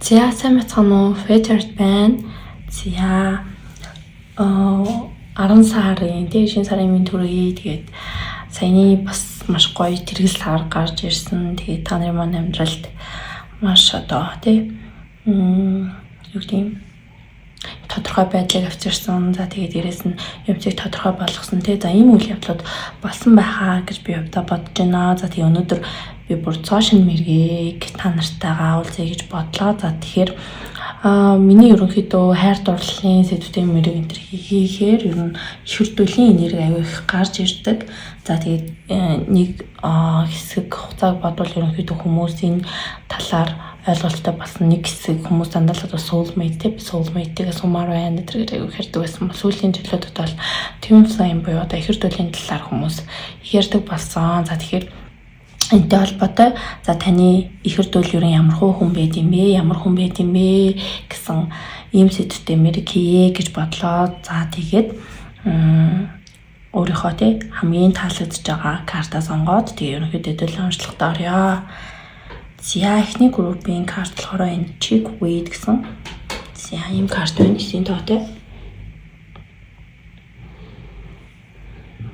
За, сайн байцгаана уу? Featured байна. За, 10 сарын тэг шинэ сарын минь төрөе. Тэгээд саяны бас маш гоё тэргэл сар гарч ирсэн. Тэгээд та нарын маань амьдралд маш одоо тий юу гэдэг юм, тодорхой байдлыг авчирсан. За, тэгээд дээрэс нь юмцыг тодорхой болгосон тий. За, ийм үйл явдлууд болсон байхаа гэж би хувьдаа бодож байна. За, тэгээд өнөөдөр би бүр цоо шинэ мэргийг та нартайгаа уулзъя гэж бодлоо. За, тэгэхээр миний ерөнхийдөө хайр дурлалын сэдвтэй мэрэг энэ төр хийхээр ер нь ихэр дүүлийн энерги аюу их гарч ирдэг. За, тэгээд нэг хэсэг хугацааг бодвол ерөнхийдөө хүмүүсийн талаар ойлголттой болсон нэг хэсэг хүмүүс дандаа л одоо soulmate те, би soulmate-тэйгээ сумаар байна тэр гэж аюу ярьдаг байсан бол сүүлийн жилүүдэд бол twin flame буюу одоо ихэр дүүлийн талаар хүмүүс их ярьдаг болсон. За, тэгэхээр энэтэй холбоотой, за, таны ихэр дүүл ер нь ямар хүн байд юм бэ? Ямар хүн байд юм бэ гэсэн ийм сэдвтэй мэрэг хийе гэж бодлоо. За, тэгээд өөрийнхөө тий хамгийн таалагдж байгаа картаа сонгоод тэгээ ерөнхийдөө хэдүүлээ уншлагад оръё. За, эхний группийн карт болохоор энэ Chickweed гэсэн. За, ийм карт байна. 9 тоотой.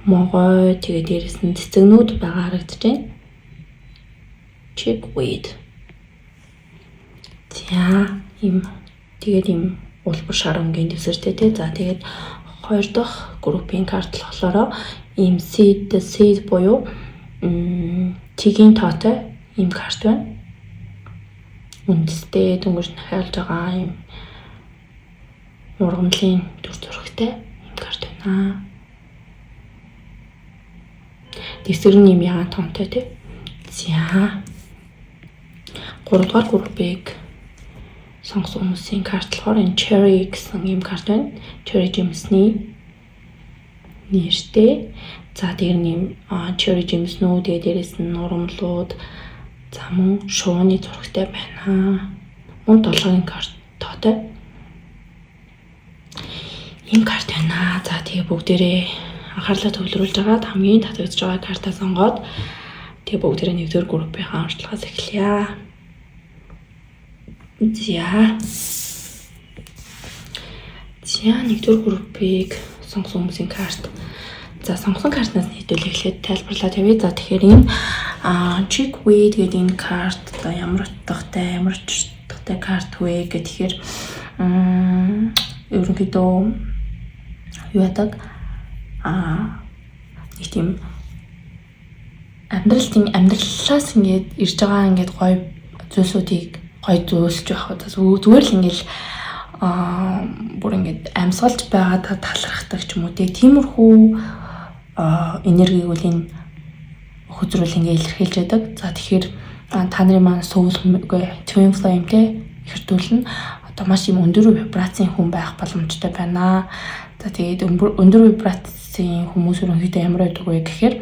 Могой, тэгээ дээрэс нь цэцэгнүүд байгаа харагдаж байна. Chickweed. За, ийм, тэгээд ийм улбар шар өнгийн дэвсгэртэй тий. За, тэгээд хоёр дахь группийн карт болохоор ийм seed seed буюу тигийн тоотой ийм карт байна. Үндэстэй дөнгөж нахиалж байгаа ийм ургамлын дүр зурагтай ийм карт байна. Дэвсгэр нь ийм ягаан тоонтой тий. За, 3 дугаар группийг сонгосон хүмүүсийн карт болохоор энэ Cherry гэсэн ийм карт байна. Cherry жимсний нэртэй. За, тэр нь ийм cherry жимснүүд, тэгээ дээрэс нь ургамлууд, за, мөн шувууны зурагтай байна. Мөн долоогийн карт тоотой. Ийм карт байна. За, тэгээ бүгдээрээ анхаарлаа төвлөрүүлж агаад хамгийн татагдж байгаа картаа сонгоод тэгээ бүгдээрээ нэгдүгээр группийнхаа уншлагаас эхэлье. За. За, нэгдүгээр группийг сонгосон хүмүүсийн карт. За, сонгосон картнаас нийтүүл эхлээд тайлбарлаад явъя. За, тэгэхээр энэ Chickweed гэдэг энэ карт одоо ямар утгатай карт вэ гэхээр ерөнхийдөө юу яадаг, нэг тийм амьдрал, тийм амьдралаас ингээд ирж байгаа ингээд гоё зүйлсүүдийг гоё зүйлж явах, зүгээр л ингээд бүр ингээд амьсгалж байгаадаа талархдаг ч юм уу те, тиймэрхүү энергийг үл энэ хөзрүүл ингээ илэрхийлж байдаг. За, тэгэхээр та нарын маань soul, twin flame те, ихэр дүүл нь одоо маш юм өндөр вибрацийн хүн байх боломжтой байна. За, тэгээд өндөр вибрацийн хүмүүс ерөнхийдөө ямар байдаг вэ гэхээр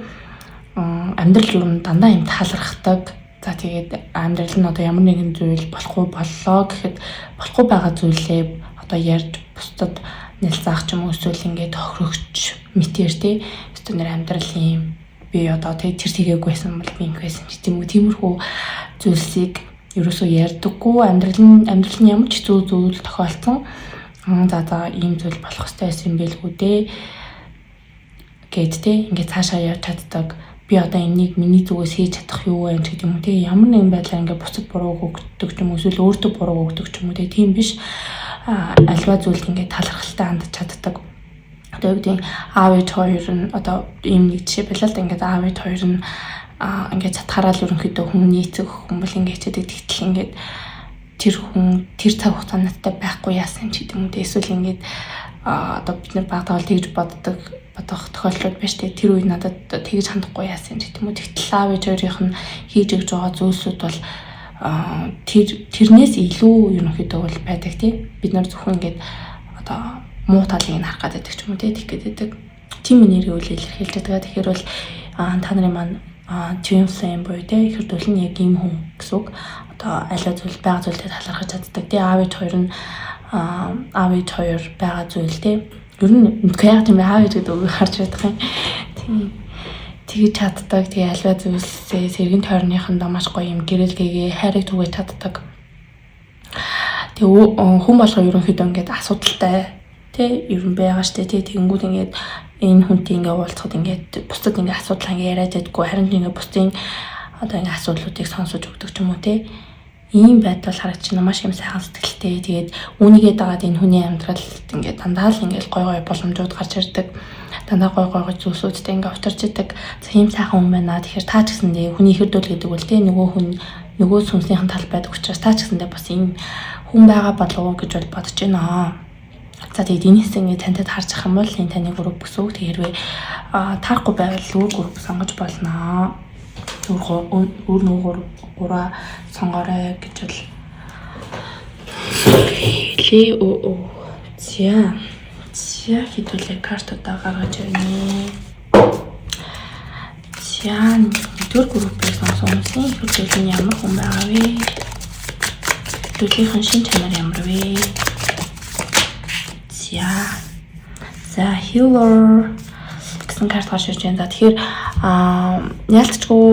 амьдрал ер нь дандаа юм талархдаг. За, тэгээд амьдрал нь одоо ямар нэгэн зүйл болохгүй боллоо гэхэд болохгүй байгаа зүйлээ одоо ярьж бусдад нэлзаах ч юм уу, эсвэл ингээд тохирогч мэтэр тий, өстө нэр амьдрал юм би одоо тий тэр тэгээгүй байсан бол би ингэх байсан ч тийм үү, тиймэрхүү зүйлсийг ерөөсөө ярьдаггүй. Амьдрал нь ямар ч хэцүү зүйл тохиолдсон, за ийм зүйл болох ёстой байсан юм байлгүй дээ гээд тий ингээд цаашаа явж чаддаг. Би одоо энийг миний зүгээс хийж чадах юу вэ гэдэг юм уу тий, ямар нэгэн байдлаар ингээд бусдад буруу өгдөг ч юм уу, эсвэл өөртөө буруу өгдөг ч юм уу тий, тийм биш, альва зүйлд ингээд талархалтай хандаж чаддаг. Одоо юу гэдэг, аав ээж хоёр нь, одоо ийм нэг жишээ байлаа л да, ингээд аав ээж хоёр нь ингээд чадхаараа л ерөнхийдөө хүмүүний эцэг хүн бол ингээд хичээдэг. Тэгтэл ингээд тэр хүн тэр цаг хугацаанд надтай байхгүй яасан ч гэдэг юм уу те, эсвэл ингээд одоо бид нар багтаа бол тэгж боддог, бодох тохиолдлууд байна штэ, тэр үед надад тэгж хандахгүй яасан ч гэдэг юм уу. Тэгтэл аав ээж хоёрынх нь хийж өгч байгаа зүйлсүүд бол тэрнээс илүү ерөнхийдөө бол байдаг тий. Бид нар зөвхөн ингээд одоо муу талыг нь харах гэдэг ч юм уу тий, тэгэх гээд байдаг. Тийм энерги үл илэрхийлж байдаг. Тэгэхээр бол та нарын маань twin flame буюу тий ихэр дүүл нь яг ийм хүн гэсэн үг. Одоо аливаа зүйл, байгаа зүйлтэй талархаж чаддаг тий. Аав ээж хоёр нь, аав ээж хоёр байгаа зүйл тий. Ер нь яг тийм аав ээж гэдэг үгийг харж байдаг юм. Тийм, тэгж чаддаг. Тэгээ альва зүйлсээ сэргэн тойрныхондоо маш гоё юм гэрэлгээгээ хайрыг түгээж чаддаг. Тэгээ хүн болго ерөнхийдөө ингээд асуудалтай тий ер нь байгаа штэ тий. Тэгэнгүүт ингээд энэ хүнтэй ингээд уулзахад ингээд бусдад ингээд асуудал ингээд яриад байдаггүй, харин ингээд бусдын одоо ингээд асуудлуудыг сонсож өгдөг ч юм уу тий. Ийм байдал харагдаж байна. Маш юм сайхан сэтгэлтэй. Тэгээд үүнийгээ дагаад энэ хүний амьдралд ингээд дандаа л ингээд гой гой боломжууд гарч ирдэг. Дандаа гой гой гой зүйлсүүдтэй ингээд учирч идэг. За, ийм сайхан хүн байна. Тэгэхээр та ч гэсэндээ хүний ихэр дүүл гэдэг үл тий нөгөө хүн нөгөө сүнснийхэн тал байдаг учраас та ч гэсэндээ бас ийм хүн байгаа болов уу гэж бол бодож байна. За, тэгээд энэ хэсэг ингээд тантай харж ах юм бол энэ таны group гэсэн үг. Тэг хэрвээ таарахгүй байвал өөр group сонгож болно. Өөр нөгөө гураа сонгоорой гэж бол хэлээ. Өө. За. За, хэдүүлээ картуудаа гаргаж ирнэ. За, нэгдүгээр группийг сонгосон хүмүүсийн ихэр дүүл нь ямар хүн байгаа вэ? Дүүлийнхэн шин чанар ямар вэ? За. За, healer гэсэн карт гарч ирж байна. За, тэгэхээр яалтчгүй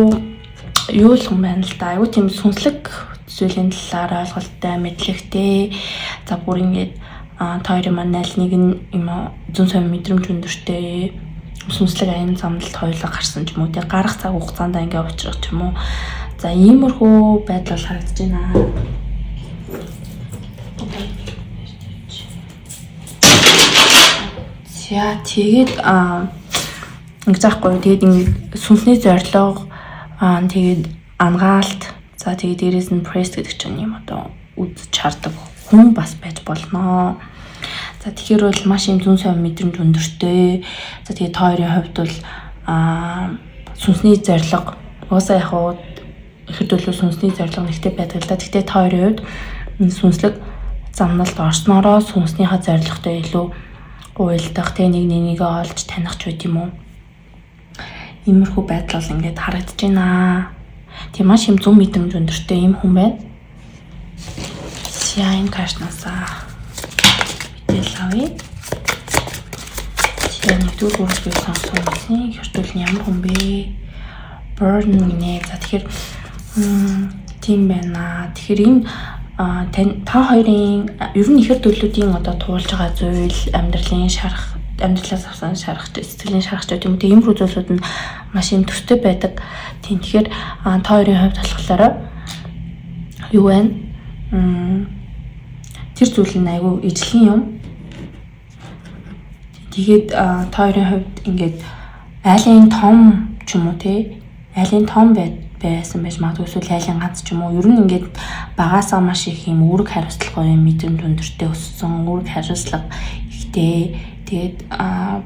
юу л юм байна л да. Айгуу тийм сүнслэг зүйлийн талаар ойлголттой, мэдлэгтэй. За, бүр ингээд та хоёрын маань аль нэг нь юм зөн совин мэдрэмж өндөртэй, сүнслэг аян замдалд хоёулаа гарсан ч юм уу, тэг гарах цаг хугацаанд ингээ учрах ч юм уу. За, иймэрхүү байдал бол харагдаж байна. За, тэгээд ингэж аахгүй, тэгээд ингэ сүнсний зорилго, тэгээд ангаалт, за, тэгээд дээрэс нь priest гэдэг чинь юм одоо үзэж хардаг хүн бас байж болно. За, тэгэхээр бол маш юм зүүн совин мэдрэмж өндөртэй. За, тэгээд та хоёрын хувьд бол сүнсний зорилго, угаасаа яг уу ихэр дүүлүү сүнсний зорилго нэгтэй байдаг л да. Гэхдээ та хоёрын хувьд сүнслэг замналд орсноороо сүнснийхээ зорилготой илүү уялдах, тэг нэг нэгээ олж таних ч байт юм уу. Иймэрхүү байдал бол ингээд харагдаж байна. Тийм, маш юм зүүн мэдрэмж өндөртэй юм хүн байна. За, энэ картнаасаа мэдээлэл авъя. За, нэгдүгээр группийг сонгосон хүмүүсийн ихэр дүүл нь ямар хүн бэ? Burden гинэ. За, тэгэхээр тийм байна. Тэгэхээр энэ та хоёрын ер нь ихэр дүүлүүдийн одоо туулж байгаа зүйл, амьдралын шарах, амьдралаас авсан шарах, сэтгэлийн шарах ч гэдэг юм уу. Тиймэрхүү зүйлүүд нь маш юм төстэй байдаг. Тийм, тэгэхээр та хоёрын хувьд болохоор юу вэ? Тэр зүйл нь айгүй ижлэхэн юм. Тэгээд та хоёрын хувьд ингээд айлын том ч юм уу те, айлын том байсан байж магадгүй, эсвэл айлын ганц ч юм уу. Ер нь ингээд багасаа маш их юм үүрэг хариуцлага юм мэдрэмж өндөртэй өссөн, үүрэг хариуцлага ихтэй. Тэгээд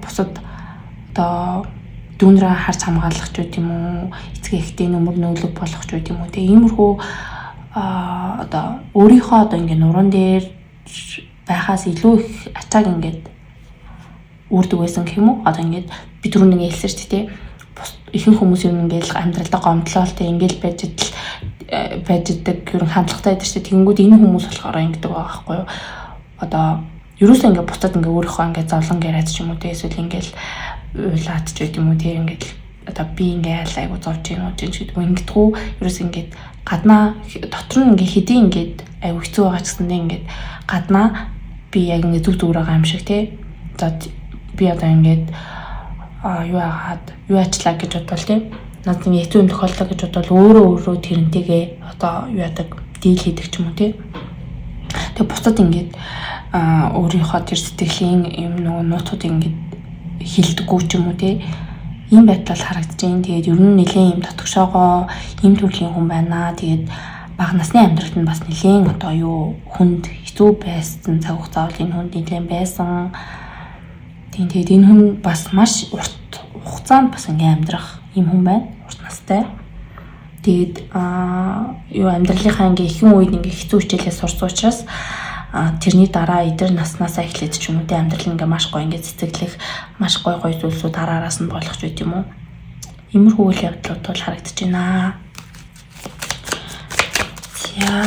бусад одоо дүүнрээ харж хамгаалах ч үт юм уу, эцэг эхтэй нүмер нөөлөг болох ч үт юм уу. Тэгээ иймэрхүү одоо өөрийнхөө одоо ингээд нуруунд дээр байхаас илүү их ачааг ингээд үрдэг байсан гэх юм уу. Одоо ингээд би түрүүн нэг хэлсэн шүү дээ. Ихэнх хүмүүс юм ингээд амьдралдаа гомдлол тэг ингээд байж идэл байж идэг, ер нь хандлагатай байдаг шүү дээ. Тэгэнгүүт энэ хүмүүс болохоор ингэдэг байгаа байхгүй юу. Одоо ерөөсөө ингээд бусдад ингээд өөрийнхөө ингээд зовлон яриад ч юм уу те, эсвэл ингээд уйлаад ч байд юм уу те, ингээд одоо би ингээд айгу зовж гин уу ч гэдэг ингэдэггүй. Ерөөсөө ингээд гаднаа, дотор нь ингээд хэдий ингээд айгу хэцүү байгаа ч гэсэндээ ингээд гаднаа би яг ингээд зүг зүгээр байгаа юм шиг те. За, би одоо ингээд юу агаад юу ачлаа гэж бодвол те, надад ингээд хэцүү юм тохиолдлоо гэж бодвол өөрөө өөрөө тэрнтэйгээ одоо юу яадаг, дийл хийдэг ч юм уу те. Тэгээ бусдад ингээд өөрийнхөө тэр сэтгэлийн юм нөгөө нууцуудыг ингээд хилдэггүй ч юм уу те. Ийм байдал харагдаж байна. Тэгээд ер нь нэлээд юм дотгошоогоо ийм төрлийн хүн байна. Тэгээд бага насны амьдралд нь бас нэлээд одоо юу хүнд хэцүү байсан цаг хугацаа бол энэ хүнд нэлээд байсан. Тийм, тэгээд энэ хүн бас маш урт хугацаанд бас ингээ амьдрах юм хүн байна. Урт настай. Тэгээд юу амьдралынхаа ингээ ихэнх үед ингээ хэцүү хичээлээ сурсан учраас тэрний дараа эдэр наснаасаа эхлээд ч юм уу те, амьдрал ингээ маш гоё ингээ цэцэглэх, маш гоё гоё зүйлсүүд араараас нь болох ч байт юм уу. Иймэрхүү үйл явдлууд бол харагдаж байна. За.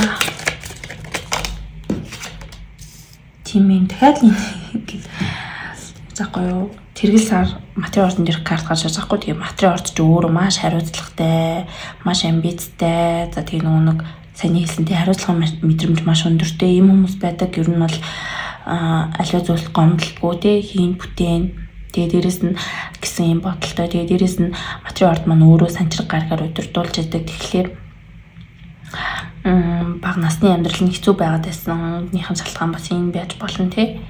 Тийм юм. Дахиад л ингэ заахгүй юу. Тэргэл сар Матрийн ордон дээрх карт гарч ирж байгаа хгүй. Тэгээ Матрийн орд ч өөрөө маш хариуцлагатай, маш амбицтай. За, тэгээ нөгөө нэг Саяны хэлсэнтэй хариуцлага мэдрэмж маш өндөртэй ийм хүмүүс байдаг. Ер нь бол аливаа зүйлд гомдолгүй те, хийн бүтээн. Тэгээ дээрэс нь гэсэн юм бодолтой. Тэгээ дээрэс нь матрийн орд маань өөрөө санчраг гаргаар удирдуулж яадаг. Тэгэхээр бага насны амьдрал нь хэцүү байгаад байсан. Нийхэн шалтгаан бас энэ байж болно те.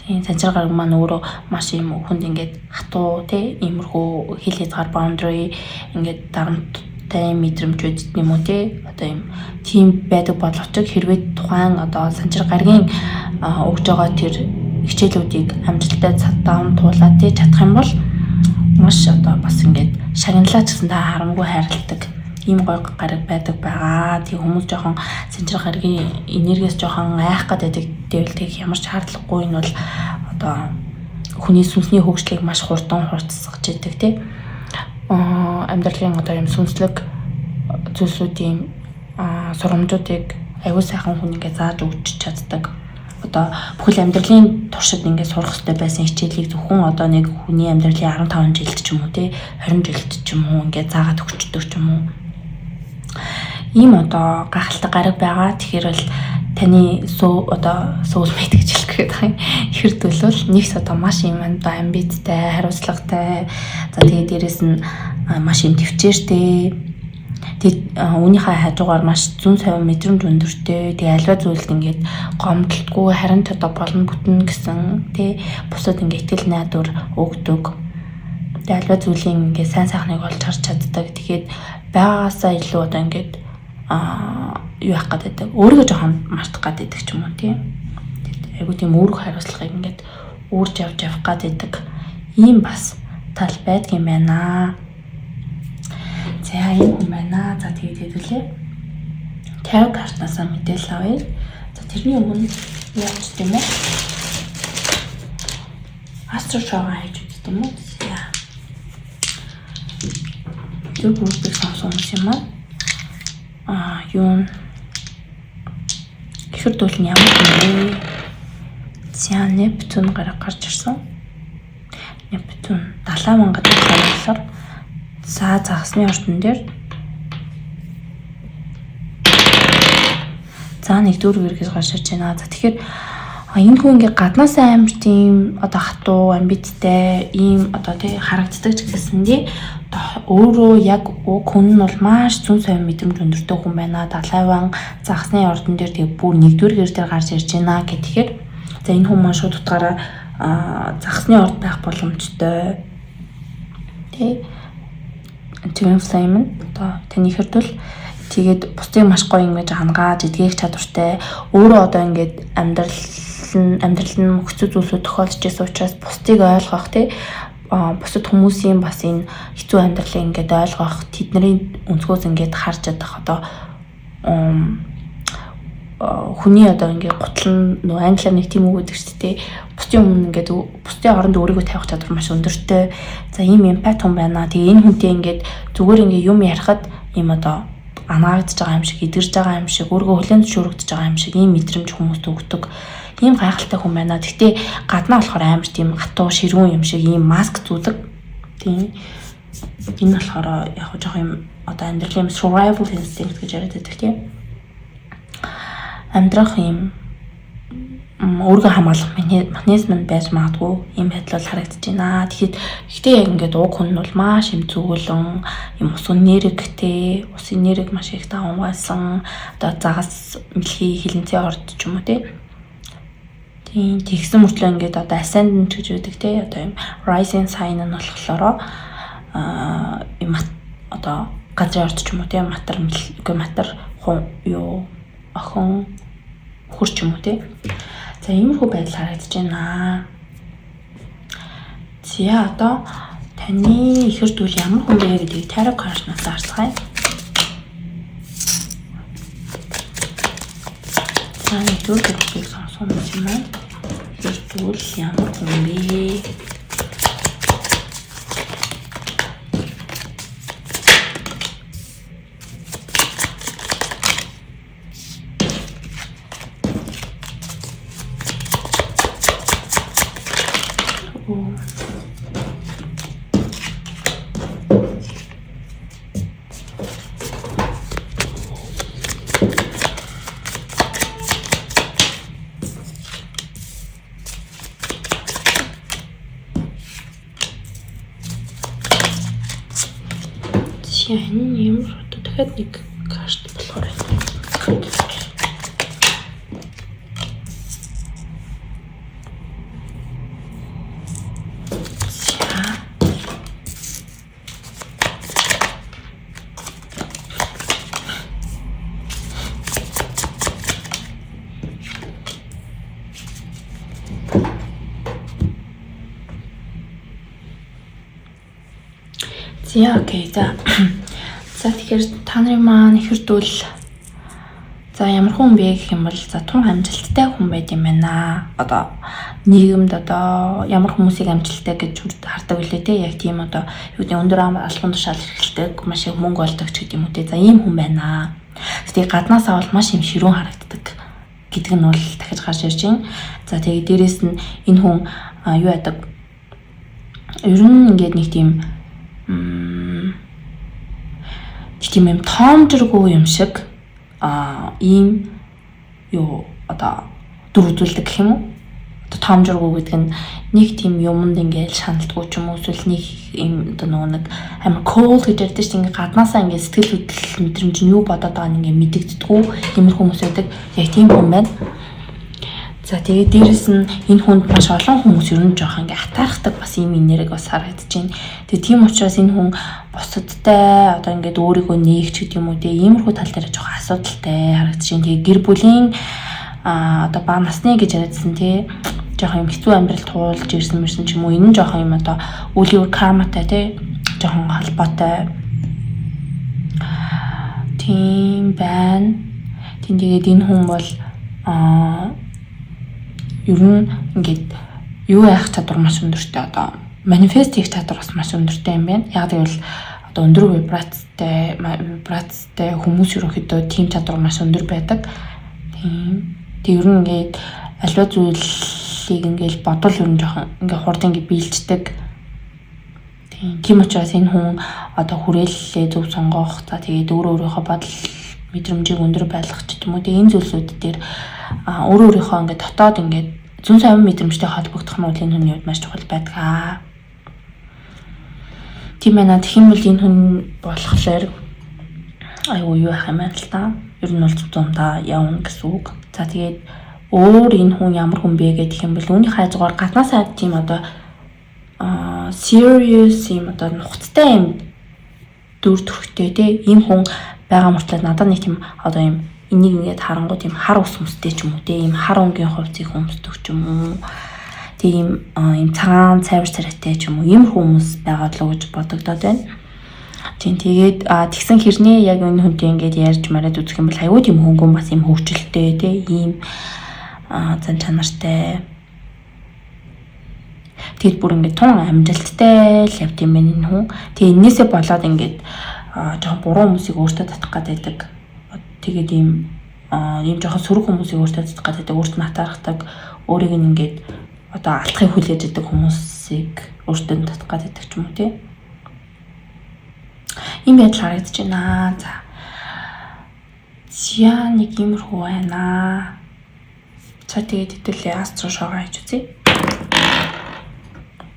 Тийм, санчраг гараг маань өөрөө маш юм хүнд ингээд хатуу те, иймэрхүү хил хязгаар boundary ингээд дарамттай мэдрэмжүүд юм уу те. Одоо юм тийм байдаг боловч хэрвээ тухайн одоо санчраг гарагийн өгж байгаа тэр хичээлүүдийг амжилттай даван туулаад те чадах юм бол маш одоо бас ингээд шагналаа ч гэсэн та харамгүй хайрладаг ийм гой гараг байдаг байгаа. Тэг хүмүүс жоохон санчраг гарагийн энергиэс жоохон айх гээд байдаг гэвэл тэг ямар ч шаардлагагүй. Энэ бол одоо хүний сүнсний хөгжлийг маш хурдан хурцсгаж идэг тий. Амьдралын одоо юм сүнслэг зүйлсүүдийн сурамжуудыг аюул сайхан хүн ингээд зааж өгч чаддаг. Одоо бүхэл амьдралын туршид ингээд сурах хэрэгтэй байсан хичээлийг зөвхөн одоо нэг хүний амьдралын 15 жилд ч юм уу тий, 20 жилд ч юм уу ингээд заагаад өгчдөг ч юм уу. Ийм одоо гайхалтай гараг байгаа. Тэгэхээр бол таны одоо soulmate гэж хэлэх гээд байгаа юм. Ихэр төлөөл нэгс одоо маш юм одоо амбицтай, хариуцлагатай. За тэгээ дээрэс нь маш юм төвчээртэй. Тэгээд үүнийхээ хажуугаар маш зүүн совин мэдрэмж өндөртэй. Тэгээ альва зүйлд ингээд гомдолтгүй, харин ч одоо болно бүтнэ гэсэн тий бусад ингээд итгэл найдвар өгдөг. Тэгээ альва зүйлийн ингээд сайн сайхныг олж харж чаддаг. Тэгээд байгаагаасаа илүү одоо ингээд юу яах гээд байдаг. Өөрийгөө жоохон мартах гээд байдаг ч юм уу тий. Айгуу тийм үүрэг хариуцлагыг ингээд үүрж явж явах гээд байдаг. Ийм бас тал байдг юм байна. За ийм хүн байна. За тэгээд хэдүүлээ. Tarot картнасаа мэдээлэл авъя. За тэрний өмнө яаж юм бэ? Астро шоу хийж үздэг юм уу? За. Тэр бүрдийг сонсон хүмүүс юм аа. Юу ихэр дүүл нь ямар юм бэ? За Нептун гараг гарч ирсэн. Нептун 70 мянга доллар. За загасны ордон дээр за нэгдүгээр гэргэж гарч ирж байна. За тэгэхээр энэ хүн ингээ гаднаас амар тийм одоо хатуу, амбицтай ийм одоо тий харагддаг ч гэсэндээ өөрөө яг уг хүн нь бол маш зүүн совин мэдрэмж өндөртэй хүн байна. Далайван загасны ордон дээр тэгээ бүр нэгдүгээр гэр дээр гарч ирж байна гэхээр за энэ хүн маань шууд утгаараа загасны орд байх боломжтой. Тий. Twin Flame нь одоо таны хэрдвэл тэгээд бусдыг маш гоё ингэж хангааж эдгээх чадвартай. Өөрөө одоо ингээд амьдрал нь хэцүү зүйлсүүд тохиолдож байсан учраас бусдыг ойлгох тий бусад хүмүүсийн бас энэ хэцүү амьдралыг ингээд ойлгох, тэдний өнцгөөс ингээд харж чадах одоо хүний одоо ингээд гутал нь нөө англиар нэг тийм үг гэдэг шүү дээ. Бусдын өмнө ингээд бусдын оронд өөрийгөө тавих чадвар маш өндөртэй. За ийм эмпат хүн байна. Тэгээ энэ хүнтэй ингээд зүгээр ингээд юм ярихад ийм одоо анаагдж байгаа юм шиг, эдгэрж байгаа юм шиг, өөрийгөө хүлээн зөвшөөрөгдөж байгаа юм шиг ийм мэдрэмж хүмүүст өгдөг. Ийм гайхалтай хүн байна. Гэхдээ гаднаа болохоор амар тийм хатуу, ширүүн юм шиг ийм маск зүүдэг. Тийм. Энэ болохоор яг жоох юм одоо амьдралын survival instinct гэж яриад байдаг тийм. Амьдрах юм өөрийгөө хамгаалах механизм нь байж магадгүй ийм байдал бол харагдаж байна. Тэгэхээр гэхдээ яг ингээд уг хүн нь бол маш юм зүгөлэн, юм ус энергтэй, ус энерги маш их давамгайлсан, одоо загас мэлхий хилэнцээ орд ч юм уу тий. Тийм тэгсэн мөртлөө ингээд одоо ascendant гэж байдаг тий. Одоо юм rising sign нь болохоор юм одоо газрын орд ч юм уу тий, матар үгүй матар юу охин хөр ч юм уу тий. За иймэрхүү байдал харагдаж байна. За одоо таны ихэр дүүл ямар хүн бэ гэдгийг tarot card-наас харцгаая. За нэгдүгээр группийг сонсон юм байна. Ихэр дүүл ямар хүн бэ? Тийм, энэ ямар одоо дахиад нэг карт болохоор байна. За, окей. За. За, тэгэхээр та нарын маань ихэрдүүл за ямар хүн бэ гэх юм бол за тун амжилттай хүн байд юм байна. Одоо нийгэмд одоо ямар хүмүүсийг амжилттай гэж хардаг үлээ те. Яг тийм одоо юу гэдэг өндөр албан тушаал эрхэлдэг, маш их мөнгө олдог ч гэдэг юм уу те. За, ийм хүн байна. Тэгээ гаднаас авал маш юм ширүүн харагддаг гэдэг нь бол дахиж гарч ирж байна. За, тэгээ дээрэс нь энэ хүн юу яадаг? Ер нь ингээд нэг тийм тийм юм тоомжиргүй юм шиг ийм юу одоо дүр үзүүлдэг гэх юм уу? Одоо тоомжиргүй гэдэг нь нэг тийм юмд ингээл шаналдгүй ч юм уу, эсвэл нэг юм одоо нөгөө нэг амар cold гэж ярьдаг чинь ингээ гаднаасаа ингээ сэтгэл хөдлөл мэдрэмж нь юу бодоод байгаа нь ингээ мэдэгддэггүй тиймэр хүмүүс байдаг. Яг тийм хүн байна. За, тэгээд дээрэс нь энэ хүнд маш олон хүмүүс ер нь жоох ингээ атаархдаг бас ийм энерги бас харагдаж байна. Тэгээд тийм учраас энэ хүн бусадтай одоо ингээд өөрийгөө нээх ч гэдэг юм уу те, иймэрхүү тал дээр жоох асуудалтай харагдаж байна. Тэгээд гэр бүлийн одоо бага насны гэж яриадсан те, жоох юм хэцүү амьдрал туулж ирсэн мэрсэн ч юм уу, энэ нь жоох юм одоо үлийн үр карматай те, жоохон холбоотой тийм байна. Тийм, тэгээд энэ хүн бол ер нь ингээд юу яах чадвар маш өндөртэй, одоо манифест хийх чадвар бас маш өндөртэй юм байна. Яг гэвэл одоо өндөр вибрацтай хүмүүс ерөнхийдөө тийм чадвар маш өндөр байдаг. Тийм. Тэг ер нь ингээд альва зүйлийг ингээд бодвол ер нь жоохон ингээд хурд ингээд биелждэг. Тийм. Тийм учраас энэ хүн одоо хүрээллээ зөв сонгох, за тэгээд өөрөө өөрийнхөө бодол мэдрэмжийг өндөр байлгах ч гэдэм үү. Тэгээ энэ зүйлсүүд дээр өөрөө өөрийнхөө ингээд дотоод ингээд зүүн сайн мэдрэмжтэй холбогдох нь бол энэ хүний хувьд маш чухал байдаг аа. Тийм байна. Тэгэх юм бол энэ хүн болохоор айгуу юу яах юм бэ л та. Ер нь бол зөв зумдаа явна гэсэн үг. За, тэгээд өөр энэ хүн ямар хүн бэ гэх юм бол үүний хайзгаар гаднаас айд тийм одоо serious юм одоо нухацтай юм дүр төрхтэй те, ийм хүн байгаа мөртлөө надад нэг тийм одоо юм энийг ингээд харангуй тийм хар ус өмстэй ч юм уу те, ийм хар өнгийн хувцсыг өмсдөг ч юм уу, тийм ийм цагаан цайвар царайтай ч юм уу, ийм хүмүүс байгаа л гэж бодогдоод байна. Тийм, тэгээд тэгсэн хэрнээ яг энэ хүнтэй ингээд ярьж мараад үзэх юм бол аюу тийм хөнгөн бас ийм хөвчлөлтэй те, ийм зан чанартай. Тэгэд бүр ингээд тун амжилттай л явд юм байна энэ хүн. Тэгээ энээсээ болоод ингээд жоохон буруу хүмүүсийг өөртөө татах гэдэг. Тэгээд ийм ийм жоохон сөрөг хүмүүсийг өөртөө татах гэдэг, өөрт нь атаархдаг, өөрийг нь ингээд одоо алдахыг хүлээж идэг хүмүүсийг өөртөө татах гэдэг ч юм уу тий. Ийм байдал харагдаж байна. За. За, нэг иймэрхүү байна. За, тэгээд хэдүүлээ астро шоугаа хийж үзье.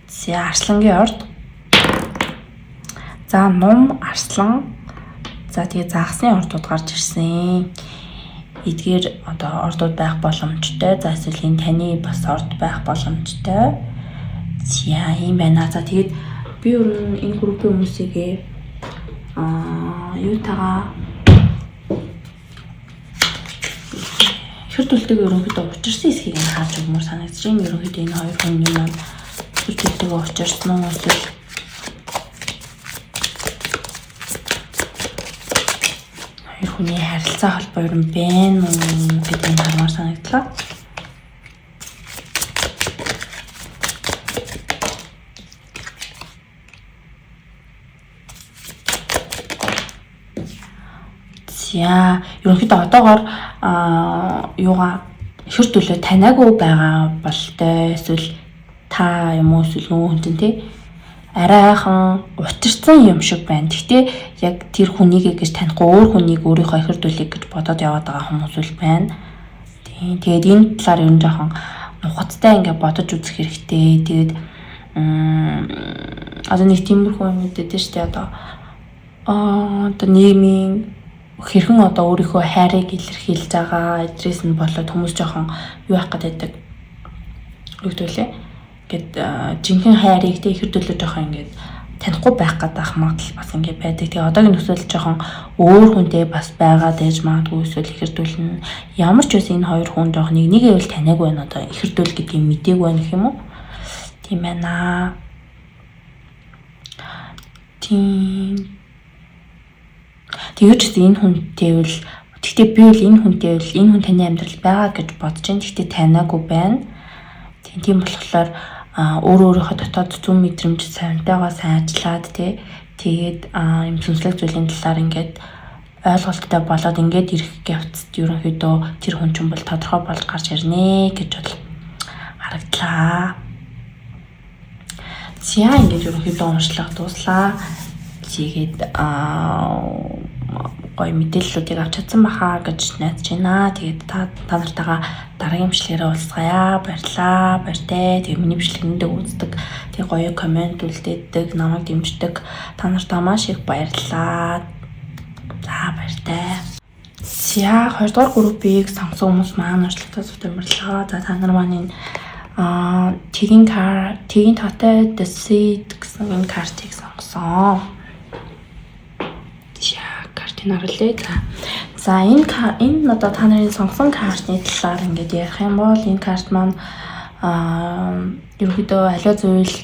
За, арслангийн орд. За, нум, арслан. За, тэгээ загасны ордууд гарч ирсэн. Эдгээр одоо ордууд байх боломжтой. За, эсвэл энэ таны бас орд байх боломжтой. За, ийм байна. За, тэгээд би ер нь энэ группийн хүмүүсийг юутайгаа хэр төлтөг ерөнхийдөө учирсан эсхийг нь харж өгмөр санагдаж байна. Ерөнхийдөө энэ хоёр хүний маань хэр төлтөг учирсан уу, эсвэл хоёр хүний харилцаа холбоо ер нь байна уу гэдгийг хармаар санагдлаа. За, ерөнхийдөө одоогоор юугаа хэр төлөө таниагүй байгаа болтой, эсвэл та юм уу, эсвэл нөгөө хүн чинь тий арайхан учирсан юм шиг байна. Гэхдээ яг тэр хүнийг гэж танихгүй, өөр хүнийг өөрийнхөө ихэр төлийг гэж бодоод яваад байгаа хүмүүс л байна. Тийм. Тэгээд энэ талаар ер нь жоохон нухацтай ингээ бодож үзэх хэрэгтэй. Тэгээд одоо нэг тиймэрхүү юм мэдээд шүү дээ, одоо одоо нийгмийн хэрхэн одоо өөрийнхөө хайрыг илэрхийлж байгаа эдрээс нь болоод хүмүүс жоохон юу яах гэдэг юу гэдэг лээ. Ингээд жинхэнэ хайрыг те ихэр дөлөө жоохон ингээд танихгүй байх гэдэг магадлал бас ингээд байдаг. Тэгээ одоогийн нөхцөл жоохон өөр хүнтэй бас байгаад байж магадгүй, эсвэл ихэр дөлн ямар ч байсан энэ хоёр хүн жоохон нэг нэгээ бол таниагүй байна, одоо ихэр дөл гэдгийг мдээгүй байна гэх юм уу? Тийм байна. Тийм. Тэгээд ч энэ хүнтэй бол, гэхдээ би бол энэ хүнтэй бол, энэ хүн таны амьдрал байгаа гэж бодож байна. Гэхдээ таниагүй байна. Тийм болохоор өөр өөрийнхөө дотоод зүүн мэдрэмж савнтайгаа сайн ажиллаад тий, тэгээд юм сүнслэг зүйлийн талаар ингээд ойлголттой болоод ингээд ирэх явцад ерөнхийдөө тэр хүн чинь бол тодорхой болж гарч ирнэ гэж бол харагдлаа. За, ингээд ерөнхийдөө уншлага дууслаа. Тэгээд гоё мэдээллүүдийг авч чадсан баха гэж найдаж байна. Тэгээд та та нартайгаа дараагийн бичлэгээрээ уулзъя. Баярлаа. Баяртай. Тэгээд миний бичлэгэндээ үздэг. Тэгээд гоё comment үлдээдэг, намайг дэмждэг. Та нартаа маш их баярлалаа. За, баяртай. За, 2 дугаар группийг сонгосон хүмүүс маань уншлагатай зүгт баярлалаа. За, та нар маань энэ тэгийн кар тэгийн таатай The Seed гэсэн энэ картыг сонгосон. За, картыг харуулъя. За, энэ одоо та нарын сонгосон картны талаар ингээд ярих юм бол энэ карт маань ерөнхийдөө аливаа зүйл,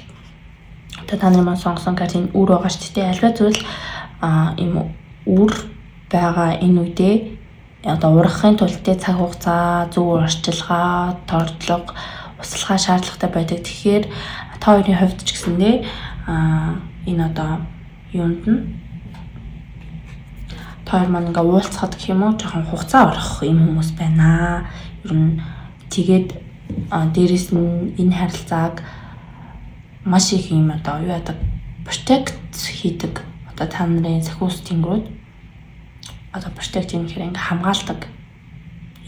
одоо та нарын маань сонгосон картын үр байгаа шүү дээ. Аливаа зүйл ийм үр байгаа энэ үедээ одоо ургахын тулд те цаг хугацаа, зөв урьдчилгаа, тордлого, услахаа шаардлагатай байдаг. Тэгэхээр та хоёрын хувьд ч гэсэндээ энэ одоо юунд нь та хоёр маань ингээ уулзахад гэх юм уу, жоохон хугацаа орох юм хүмүүс байна. Ер нь тэгээд дээрэс нь энэ харилцааг маш их юм одоо юу яадаг, protect хийдэг, одоо та нарын сахиус тэнгэрүүд одоо protect юм гэхээр ингээ хамгаалдаг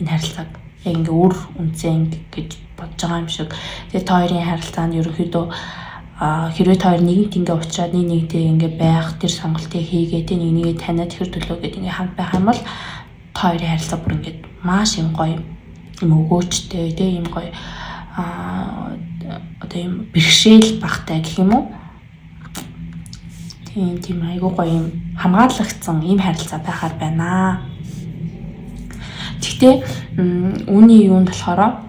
энэ харилцааг, яг ингээ үр үнцэн гэж бодож байгаа юм шиг. Тэгээ та хоёрын харилцаанд ерөнхийдөө хэрвээ та хоёр нэгэнт ингээ уулзраад нэг нэгнтэй ингээ байх тэр сонголтыг хийгээ тэ нэг нэгээ таниад хэр төлөө гэдэг ингээ хамт байх юм бол та хоёрын харилцаа бүр ингээд маш юм гоё юм өгөөчтэй тэ юм гоё одоо юм бэрхшээл багтай гэх юм уу. Тийм айгуу гоё юм хамгаалагдсан ийм харилцаа байхаар байна. Гэхдээ үүний юунд болохоор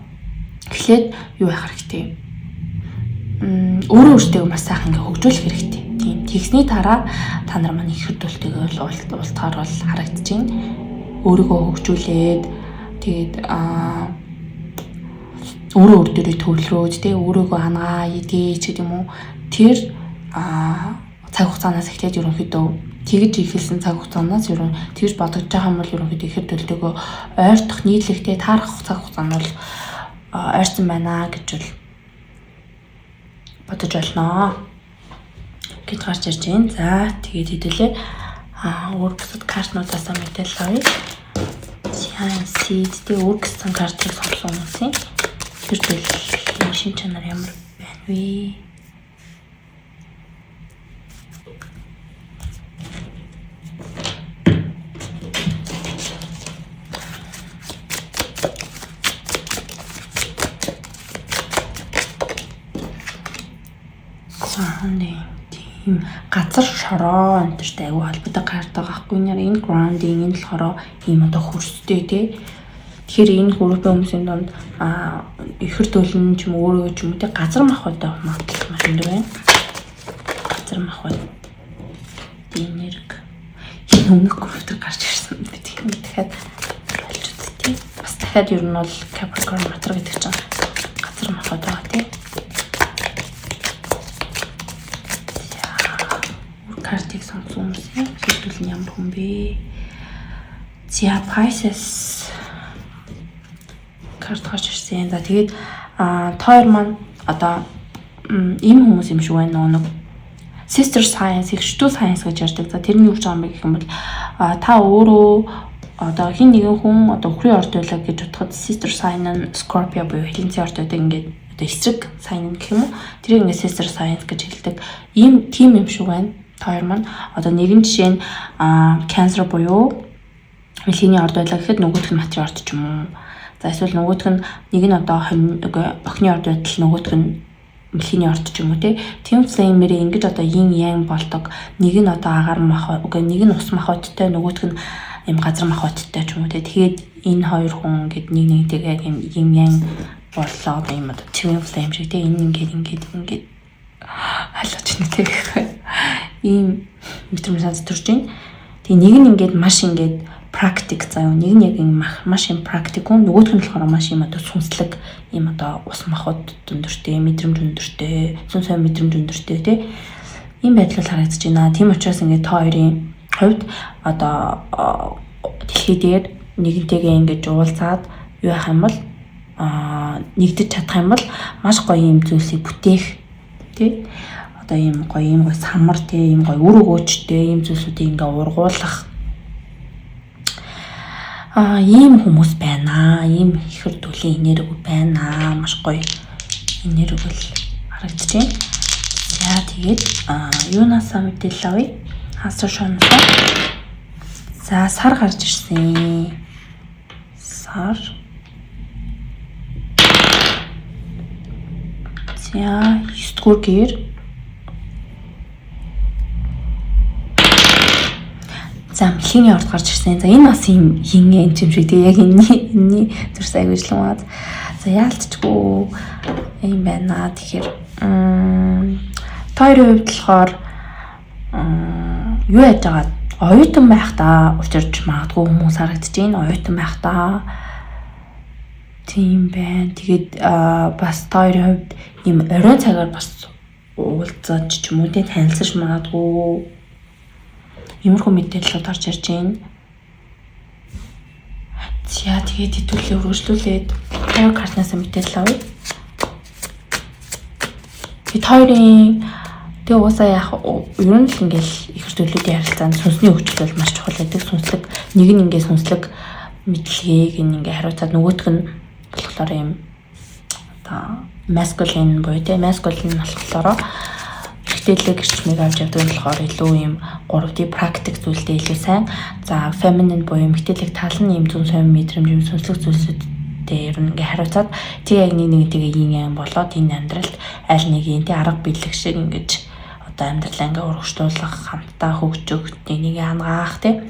эхлээд юу яах хэрэгтэй? Өөрөө өөртөө маш сайхан ингээ хөгжүүлэх хэрэгтэй. Тийм, тэгсний дараа та нар маань их хөдөлтөйгөө уулзахаар бол харагдаж байна. Өөрийгөө хөгжүүлээд, тэгээд өөрөө өөр дээрээ төвлөрөөд тэ өөрийгөө хангаа идээ ч гэдэг юм уу. Тэр цаг хугацаанаас эхлээд ерөнхийдөө тэгж эхэлсэн цаг хугацаанаас ерөн тэгж бодогдож байгаа юм бол ерөнхийдөө ихэр төлтөөгөө ойртох нийтлэгтэй таарах цаг хугацаа нь бол ойртсон байна гэж бол бодож болно гэж гарч ирж байна. За, тэгээд хэдүүлээ өөр бусад картнуудаасаа мэдээлэл авъя. За, Seed тэгээ өөр гэсэн картыг сонгосон хүмүүсийн тэр төлөв шин чанар ямар байна вэ? Grounding, тийм, газар шороо энэ тэртэй аягүй холбоотой карт байгаа байхгүй нэр. Энэ grounding, энэ болохоор ийм одоо хөрстэй тий. Тэгэхээр энэ группийн хүмүүсийн дунд ихэр төлн ч юм уу, өөрөө ч юм уу тий газар махбодтой магадлал маш өндөр байна. Газар махбод энерги энэ өмнөх групп дээр гарч ирсэн. Би тийм дахиад болж үзтий. Бас дахиад ер нь бол Capricorn матар гэдэг чинь газар махбод байгаа тий. За, картыг сонгосон хүмүүсийн шийдвэл нь ямар хүн бэ? За, Pisces карт гарч ирсэн. За, тэгээд та хоёр маань одоо ийм хүмүүс юм шиг байна, нөгөө нэг sister signs, эгч дүү signs гэж ярьдаг. За, тэрний юу гэж байгаа юм бэ гэх юм бол та өөрөө одоо хин нэгэн хүн одоо үхрийн орд байлаа гэж бодоход sister sign нь Scorpio буюу хилэнцгийн орд байдаг, ингээд одоо эсрэг sign гэх юм уу. Тэрийг ингээд sister signs гэж хэлдэг. Ийм тийм юм шиг байна. Та хоёр маань одоо нэгэн жишээ нь Cancer буюу мэлхийний орд байлаа гэхэд нөгөөх нь матрийн орд ч юм уу. За, эсвэл нөгөөх нь нэг нь одоо охины орд байтал нөгөөх нь мэлхийний орд ч юм уу, те. Twin flame-ээр ингэж одоо yin yang болдог. Нэг нь одоо агаар мах, үгүй, нэг нь ус махбодтой, нөгөөх нь юм газар махбодтой ч юм уу, те. Тэгээд энэ хоёр хүн ингээд нэг нэгтэйгээ юм yin yang боллоо, юм одоо twin flame шиг, те. Энэ ингээд ингээд ингээд алууч нэг те. Ийм мэдрэмж надад төрж байна. Тэгээ нэг нь ингээд маш ингээд практик заяа, нэг нь яг юм маш юм практик хүн, нөгөөх нь болохоор маш юм одоо сүнслэг, юм одоо ус махбод өндөртэй, мэдрэмж өндөртэй, сүнс хой мэдрэмж өндөртэй, те, ийм байдал харагдаж байна. Тийм учраас ингээд та хоёрын хувьд одоо дэлхий дээр нэгэнтэйгээ ингэж уулзаад юу яах юм бол нэгдэж чадах юм бол маш гоё юм зүйлсийг бүтээх, тий, одоо ийм гоё, ийм гоё самар, тий, ийм гоё үр өгөөчтэй ийм зүйлсүүдийг ингээ ургуулах ийм хүмүүс байна. Ийм ихэр дүлийн энерги байна. Маш гоё энерги бол харагдаж байна. За, тэгээд юунаасаа мэдээлэл авъя? Хасар шоноосоо. За, сар гарч ирсэн. Сар. За, 9 дугаар гэр. За, мэлхийний орд гарч ирсэн. За, энэ бас юм yin юм шиг, тэгээ яг энэний зүрс аягүй л. За, яалтчгүй юм байна. Тэгэхээр та хоёрын хувьд болохоор юу яаж байгаа, оюутан байхдаа учирч магадгүй хүмүүс харагдаж байна. Оюутан байхдаа тийм байна. Тэгээд бас та хоёрын хувьд ийм оройн цагаар бас уулзаж ч юм уу, тийм танилцаж магадгүй. Иймэрхүү мэдээлэлүүд орж ирж байна. За, тэгээд хэдүүлээ үргэлжлүүлээд хоёр картнаас мэдээлэл авъя. Бид хоёрын тэгээ уусаа яах, ер нь л ингээл ихэр төлөвлөдийн харилцаанд сүнсний хөгжил бол маш чухал байдаг. Сүнслэг нэг нь ингээ сүнслэг мэдлэгийг ингээ хариуцаад, нөгөөх нь болохоор юм одоо masculine буюу, те, masculine болохоор эрэгтэйлэг эрчмийг авч явдаг нь болохоор илүү юм 3D практик зүйлдээ илүү сайн. За, feminine буюу эмэгтэйлэг тал нь ийм зүүн сонь мэдрэмж, юм сүнслэг зүйлсүүдтэй ер нь ингээ хариуцаад, тэг яг нэг нэгтэйгээ yin yang болоод энэ амьдралд аль нэгийн, тэг арга бэлэг шиг ингэж одоо амьдралаа ингээ урагшлуулах, хамтдаа хөгжих, нэг нэгийг ангаах, тэг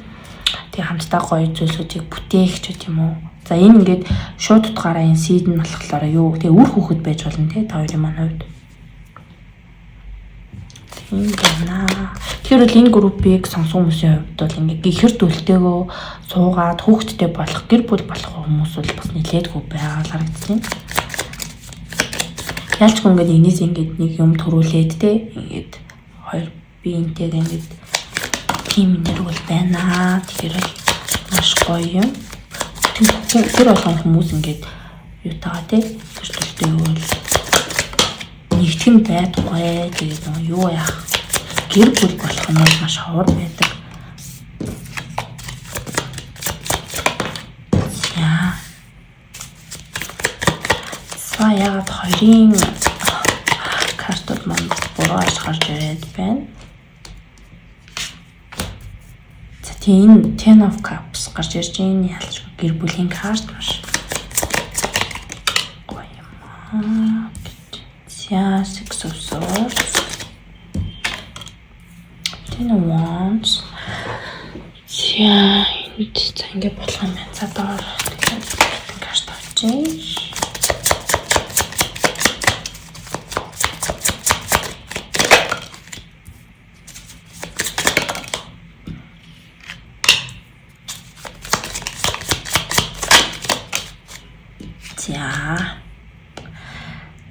хамтдаа гоё зүйлсүүдийг бүтээх ч гэм үү. За, энэ ингээд шууд утгаараа энэ seed нь болохоор юу, тэг үр хүүхэд байж болно, те, та хоёрын маань хувьд. Тийм байна. Тэгэхээр бол энэ группийг сонсон хүмүүсийн хувьд бол ингээд ихэр дүлтэйгөө суугаад хүүхэдтэй болох, гэр бүл болох хүмүүс бол бас нэлээдгүй байгаа л харагдсан. Ялчгүй ингээд нэгнээс ингээд нэг юм төрүүлээд, те, ингээд хоёр биентэйг ингээд тийм энерги бол байна. Тэгэхээр бол маш гоё юм. Тэр болгон хүмүүс ингээд юутагаа, те, тэр төлтөө юу бол нэгтгэн байдаггүй. Тэгээд нөгөө юу яах, гэр бүл болох нь бол маш ховор байдаг. За. За, яагаад хоёрын картууд маань буруу аж гарч ирээд байна? За, тийм, энэ Ten of Cups гарч ирж байна. Ялч гэр бүлийн карт маш гоё юм аа. За, Six of Swords. Ten of Wands. За, энд, за, ингэ болох юм байна. За, доор тэгээд карт авчээ. За.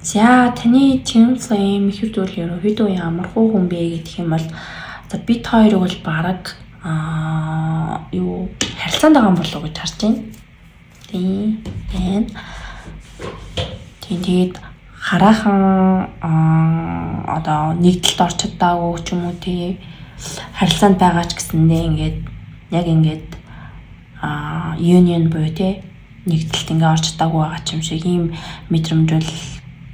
За, таны Twin Flame ихэр зүйл ерөнхийдөө ямархуу хүн бэ гэх юм бол, за, бид хоёрыг бол бараг юу харилцаанд байгаа юм болов уу гэж харж байна. Тийм байна. Тийм, тэгээд хараахан одоо нэгдэлд орч чадаагүй ч юм уу, тий, харилцаанд байгаа ч гэсэндээ ингээд яг ингээд union буюу, тий, нэгдэлт ингээ орч чадаагүй байгаа ч юм шиг ийм мэдрэмж бол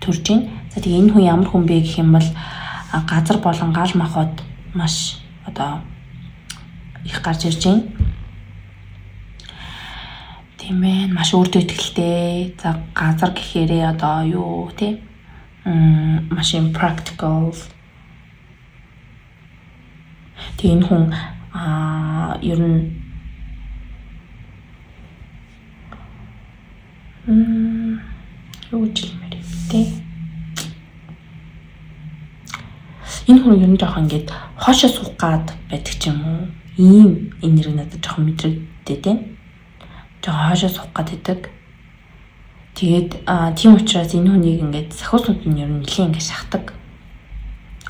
төрж байна. За, тэгээ энэ хүн ямар хүн бэ гэх юм бол газар болон гал махбод маш одоо их гарч ирж байна. Тийм ээ, маш өөртөө итгэлтэй. За газар гэхээрээ одоо юу тий? Маш юм practical. Тэг энэ хүн ер нь юу гэж хэлмээр юм бэ? Энэ хүн ер нь жоохон ингээд хоошоо суух гад байдаг ч юм уу? Ийм энерги надад жоохон мэдрэгдээд байна. Жоохон хоошоо суух гад байдаг. Тэгээд тийм учраас энэ хүнийг ингээд сахиуснууд нь ер нь нэлээн ингээд шахдаг.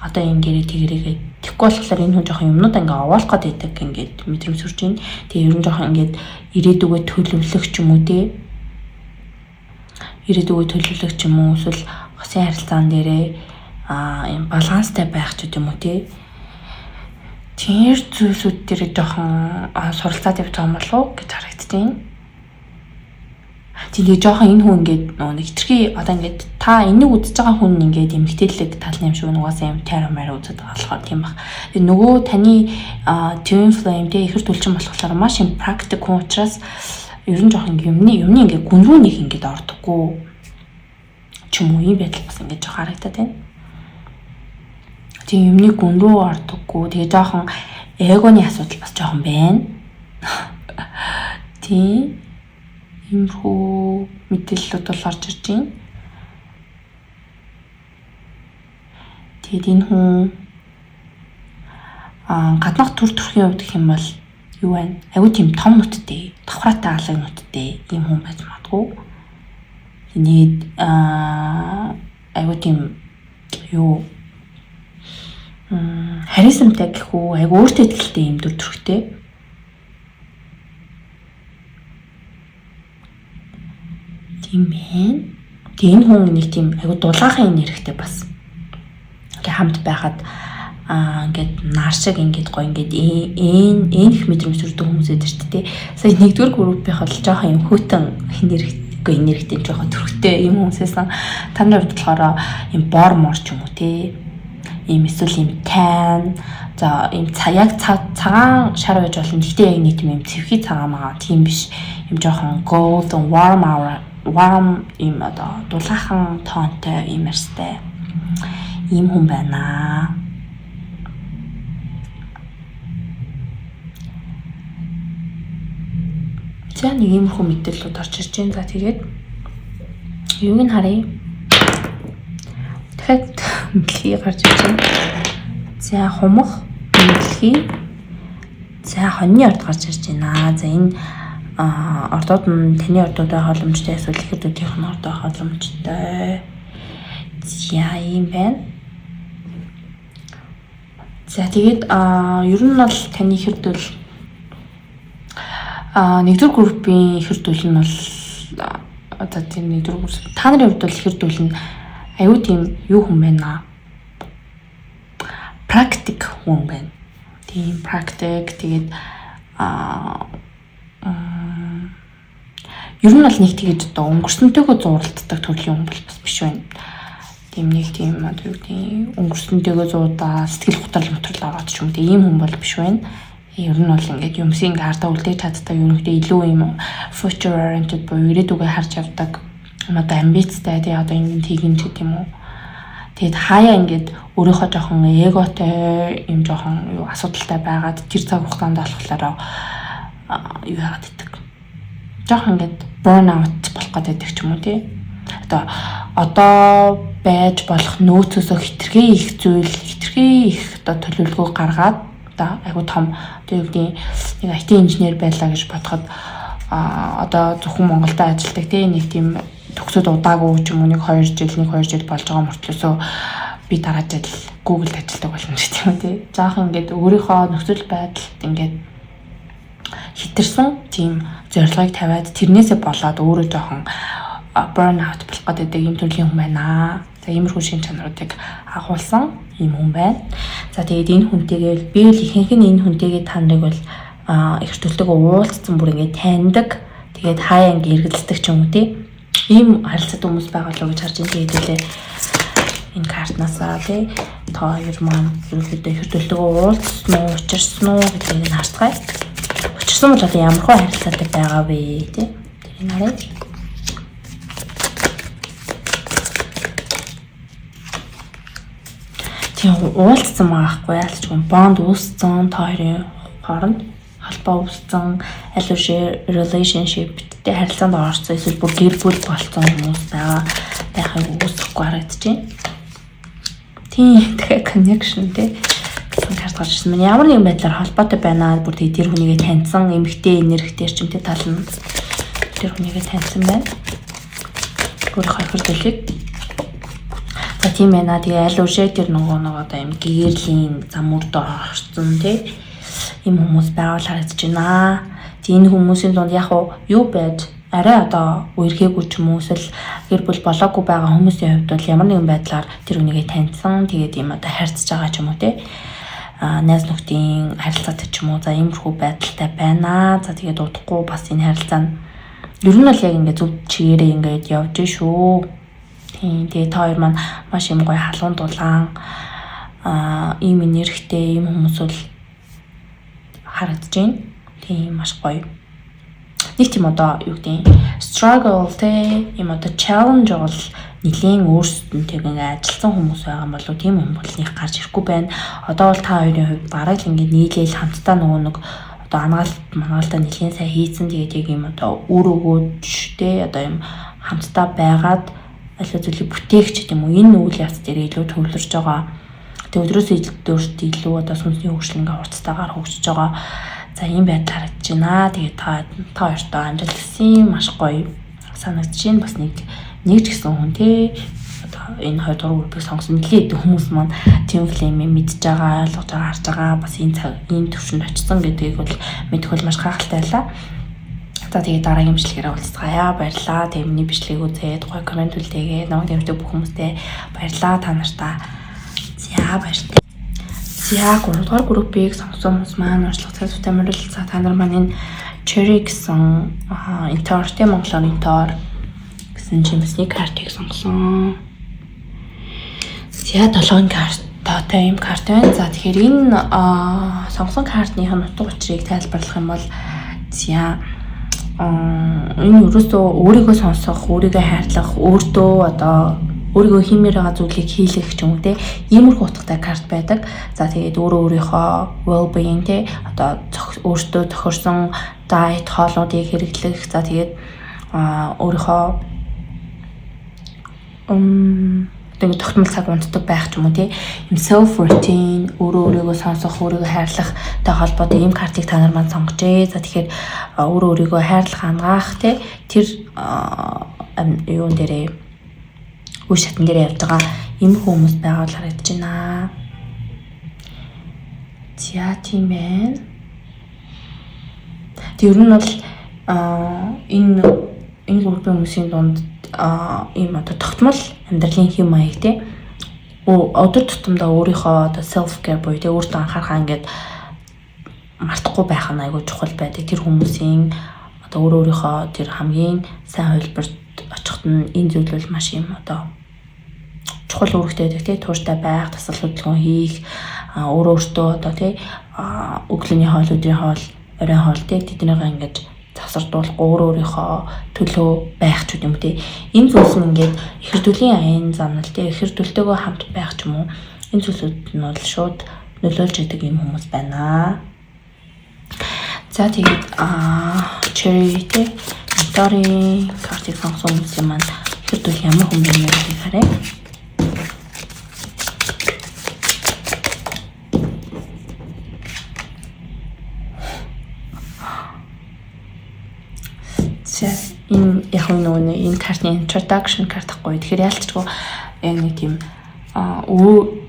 Одоо ингээрээ тэгэрээгээ тэгэхгүй болохоор энэ хүн жоохон юмнууд ингээ овоолох гээд байдаг ингээд мэдрэмж төрж байна. Тэгээ ер нь жоохон ингээд ирээдүгөө төлөвлөх ч юм уу те. Ирээдүгөө төлөвлөх ч юм уу эсвэл хосын харилцаан дээрээ юм баланстай байх ч гэдэм үү те. Тэр зүйлсүүд дээр жоохон суралцаад явж байгаа юм болов уу гэж харагдчихээн. Тэгээ жоохон энэ хүн ингээд нөгөө нэг хитрхи одоо ингээд та энийг үзэж байгаа хүн ингээд эмгтээлэг тал юм шиг угаасаа юм таро маро үзэж байгаа болохоор тийм баг. Тэгээ нөгөө таны twin flame тэ ихэр төлчин болохоор маш юм практик хүн учраас ер нь жоохон юмны ингээд гүн рүү нэг ингээд ордоггүй ч юм уу ийм байдал бас ингээд жоохон харагдаад байна. Тийм юмны гүн рүү ордоггүй. Тэгээ жоохон эгоны асуудал бас жоохон байна. Тийм. Иймэрхүү мэдээллүүд бол орж ирж байна. Тэгээд энэ хүн гаднах төр төрхийн хувьд гэх юм бол юу байна? Айгуу тийм том нүдтэй, давхраатай алаг нүдтэй ийм хүн байж магадгүй. Тэгээд айгуу тийм юу харизмтай гэх үү, айгуу өөртөө итгэлтэй ийм дүр төрхтэй. Тийм байна. Тэгээ энэ хүн нэг тийм айгуу дулаахан энергитэй бас. Ингээ хамт байхад ингээд нар шиг ингээд гоё ингээд энэ их мэдрэмж төрдөг хүмүүс эдэр ч тий. Сая нэгдүгээр группийнх бол жоохон юм хөтөн энергитэй энергитэй жоохон төрхтэй юм хүмүүсээсэн. Та нарын хувьд болохоор юм бор мор ч юм уу тий. Ийм эсвэл ийм тайн за ийм яг цагаан шар байж болно. Гэхдээ яг нэг тийм юм цэвхий цагаан магаа тийм биш. Ийм жоохон golden warm aura warm ийм одоо дулаахан тоонтой ийм арьстай ийм хүн байна. За нэг иймэрхүү мэдээлэлүүд орж ирж байна. За тэгээд юуг нь харъя. Дахиад мэдлэгийг гарч ирж байна. За хумх мэдлэгийг за хоньны орд гарч ирж байна. За энэ ордууд нь таны ордууд байх боломжтой, эсвэл ихэр дүүдийнх нь орд байх боломжтой. За ийм байна. За тэгээд ер нь бол таны ихэр дүүл нэгдүгээр группийн ихэр дүүл нь бол одоо тийм нэгдүгээр групп та нарын хувьд бол ихэр дүүл нь аюу тийм юу хүн байна. Практик хүн байна. Тийм практик тэгээд ер нь бол нэг тэгэж одоо өнгөрсөнтэйгөө зууралддаг төрлийн хүн бол бас биш байна. Тийм нэг тийм одоо юу гэдэг өнгөрсөнтэйгөө зуудаа сэтгэл готрол мотрол ороод ч юм тийм ийм хүн бол биш байна. Ер нь бол ингээд юмсыг ингээд хардаа үлдээж чаддаг, ерөнхийдөө илүү юм future oriented буюу ирээдүгээ харж явдаг юм одоо амбицтай тий одоо ингээд тэгин ч гэдэг юм уу. Тэгээд хаяа ингээд өөрийнхөө жоохон эготой юм жоохон юу асуудалтай байгаад тэр цаг хугацаанд болохоор юу яагаад гэдэг. Жоохон ингээд burn out болох гэдэг ч юм уу тий. Одоо байж болох нөөцөөсөө хэтэрхий их зүйл, хэтэрхий их одоо төлөвлөгөө гаргаад одоо айгу том одоо юу гэдэг нэг IT инженер байлаа гэж бодоход одоо зөвхөн Монголд ажилладаг тий нэг тийм төгсөд удаагүй ч юм уу нэг 2 жил нэг 2 жил болж байгаа мөртлөөсөө би дараа жил Google-д ажилладаг болно ч тийм үү тий. Жаахан ингээд өөрийнхөө нөхцөл байдалд ингээд хэтэрсэн тийм зорилгыг тавиад тэрнээсээ болоод өөрөө жоохон burn out болох гэдэг ийм төрлийн хүн байна. За иймэрхүү шин чанаруудыг агуулсан ийм хүн байна. За тэгээд энэ хүнтэйгээ би л ихэнх нь энэ хүнтэйгээ та нарыг бол их төлтөг уулзсан бүр ингээд таньдаг. Тэгээд хаяа ингээд эргэлздэг ч юм уу тий. Ийм харилцаатай хүмүүс байгаа болов уу гэж харж байна. Тэгээд үлээ Энэ картнаасаа тий та хоёр маань ерөнхийдөө ихэр төлөвөө уулзсан уу, учирсан уу гэдгийг нь харцгаая. Учирсан бол одоо ямар хөө харилцаатай байгаа вэ тий? Тэрийг харъя. Тийм, уулзсан байгаа хгүй, яалчгүй бонд үүссэн, та хоёрын хооронд холбоо үүссэн, аль үшээ relationship-тэй харилцаанд орсон, эсвэл бүр гэр бүл болсон хүмүүс байгаа байхыг үүсэхгүй харагдаж байна. Тийм, тэгэхээр connection тий гэсэн карт гарч ирсэн маань ямар нэгэн байдлаар холбоотой байна. Бүр тэгээ тэр хүнийгээ таньсан эмэгтэй энергитэй ч юм тий тал нь тэр хүнийгээ таньсан байна. Өөрийнхөө ихэр төлийг. За, тийм байна. Тэгээ аль үшээ тэр нөгөө нэг одоо юм гэгэрлийн зам мөрдөө орцсон тий ийм хүмүүс байгаа л харагдаж байна. Тэгээ энэ хүмүүсийн дунд яг юу байж арай одоо үерхээгүй ч юм уу эсвэл гэр бүл болоогүй байгаа хүмүүсийн хувьд бол ямар нэгэн байдлаар тэр хүнийгээ таньсан, тэгээд ийм одоо харьцаж байгаа ч юм уу те, найз нөхдийн харилцаатай ч юм уу, за, иймэрхүү байдалтай байна. За, тэгээд удахгүй бас энэ харилцаа нь ер нь бол яг ингээд зөв чигээрээ ингээд явж шүү. Тийм, тэгээд та хоёр маань маш юм гоё халуун дулаан ийм энергитэй ийм хүмүүс бол харагдаж байна. Тийм, маш гоё. Нэг тийм одоо юу гэдэг struggle те, ийм одоо challenge бол нэлийн өөрсдөнд тэг ингээ ажилласан хүмүүс байгаа юм болов, тийм хүн бол нэг гарч ирэхгүй байна. Одоо бол та хоёрын хувьд бараг л ингээ нийлээл хамтдаа нөгөө нэг одоо анагаалт манагаалтаа нэлийн сайн хийцэн, тэгээд яг юм одоо үр өгөөж те, одоо юм хамтдаа байгаад аливаа зүйлийг бүтээх ч гэдэм үү, энэ үйл явц дээр илүү төвлөрч байгаа. Тэгээ өдрөөс өдөрт илүү одоо сүнсний хөгжил ингээ хурцтайгаар хөгжиж байгаа. За, ийм байдал харагдаж байна. Тэгээд та та хоёртоо амжилт хүсье, маш гоё санагдаж байна. Бас нэг нэг ч гэсэн хүн те, одоо энэ хоёр дугаар группийг сонгосон нэлээд хэдэн хүмүүс маань Twin Flame мэдж байгаа, ойлгож байгаа, харж байгаа. Бас энэ цаг ийм төвшөнд очсон гэдгийг бол мэдэх бол маш гайхалтай байлаа. За, тэгээд дараагийн бичлэгээр уулзцгаая. Баярлалаа. Тэгээд миний бичлэгийг үзээд гоё comment үлдээгээ. Намайг дэмждэг бүх хүмүүстээ баярлалаа та нартаа. За, баярлалаа. За, 3 дугаар группийг сонгосон хүмүүс маань уншлах цаг зүйтэй морил. За, та нар маань энэ Cherry гэсэн Интоор тийм, монголоор Интоор гэсэн жимсний картыг сонгосон. За, 7 карт тоотой юм карт байна. За, тэгэхээр энэ сонгосон картных нь утга учирыг тайлбарлах юм бол, за, энэ ерөөсөө өөрийгөө сонсох, өөрийгөө хайрлах, өөртөө одоо өөрийгөө хиймээр байгаа зүйлийг хийлгэх ч юм уу те, иймэрхүү утгатай карт байдаг. За, тэгээд өөрөө өөрийнхөө well being те, одоо өөртөө тохирсон diet хоолнуудыг хэрэглэх. За, тэгээд өөрийнхөө одоо ингэ тогтмол цаг унтдаг байх ч юм уу тий. Им self routine, өөрөө өөрийгөө сонсох, өөрийгөө хайрлахтай холбоотой ийм картыг та нар маань сонгожээ. За, тэгэхээр өөрөө өөрийгөө хайрлах, анагаах тий, тэр юун дээрээ, үе шатан дээр явж байгаа ийм хүмүүс байгаа бол харагдаж байна. За, тийм байна. Тэг ер нь бол энэ энэ группийн хүмүүсийн дунд ийм одоо тогтмол амьдралын хэм маяг те, өдөр тутамдаа өөрийнхөө одоо self care буюу те, өөртөө анхаарахаа ингээд мартахгүй байх нь айгүй чухал байдаг. Тэр хүмүүсийн одоо өөрөө өөрийнхөө тэр хамгийн сайн хувилбарт очиход нь энэ зүйл бол маш юм одоо чухал үүрэгтэй байдаг тий, тууштай байх, дасгал хөдөлгөөн хийх, өөрөө өөртөө одоо тий, өглөөний хоол, өдрийн хоол, оройн хоол тий, тэднийгээ ингэж завсардуулахгүй өөрөө өөрийнхөө төлөө байх ч юм уу тий. Энэ зүйлс нь ингээд ихэр төлийн аян замнал тий, ихэр төлтэйгөө хамт байх ч юм уу. Энэ зүйлсүүд нь бол шууд нөлөөлж идэг юм хүмүүс байна. За, тэгээд cherry тий, Инторын картыг сонгосон хүмүүсийн маань ихэр төл ямар хүн бэ гэдгийг харъя. За, энэ яг нөгөө энэ картны introduction карт ахгүй. Тэгэхээр яалтчгүй яг нэг тийм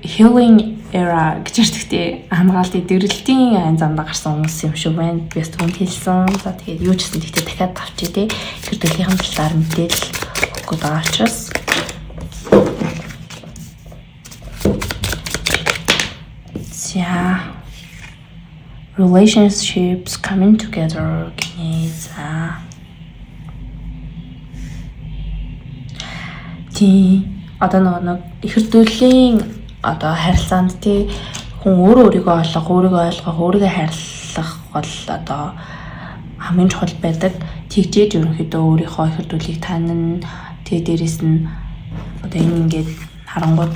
healing era гэж ярьдаг тий. Хамгаалтын дэрэлтийн айн замдаа гарсан хүмүүс юм шиг байна. Би бас түнд хэлсэн. За, тэгээд юу ч гэсэн тэгтээ дахиад авчи тий. Тэр төлхийн талаар мэдээлэл өгөх гээд байгаа учраас. За, relationships coming together гинэ. За. Тийм. Одоо нөгөө нэг ихэр дүүлийн одоо харилцаанд тий хүн өөрөө өөрийгөө олох, өөрийгөө ойлгох, өөрийгөө хайрлах бол одоо хамгийн чухал байдаг. Тэгжээж ерөнхийдөө өөрийнхөө ихэр дүүлийг танина. Тэгээ дээрэс нь одоо энэ ингээд харангууд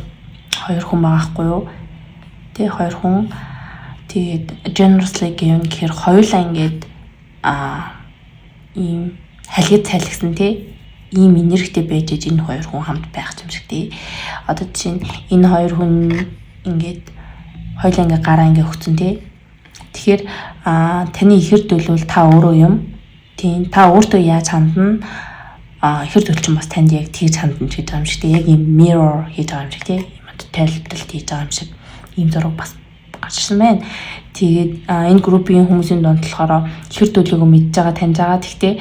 хоёр хүн байгаа хгүй юу? Тэ хоёр хүн тэгээд generously given гэхээр хоёулаа ингээд ийм халигд цайлгсан тий ийм энергитэй байж ээж энэ хоёр хүн хамт байх юм шиг тий. Одоо жишээ нь энэ хоёр хүн ингээд хоёулаа ингээд гараа ингээд өгцөн тий. Тэгэхээр таны ихэр дөлвөл та өөрөө юм. Тийм та өөртөө яаж хандна ихэр дөл чинь бас танд яг тэгж хандна ч гэж байгаа юм шиг тий. Яг ийм mirror хийж байгаа юм шиг тий. Ийм тайлбарлалт хийж байгаа юм шиг ийм зураг бас гарч ирсэн байна. Тэгээд энэ группийн хүмүүсийн дунд болохоор ихэр дөлөөгөө мэдж байгаа, таньж байгаа. Тэгтээ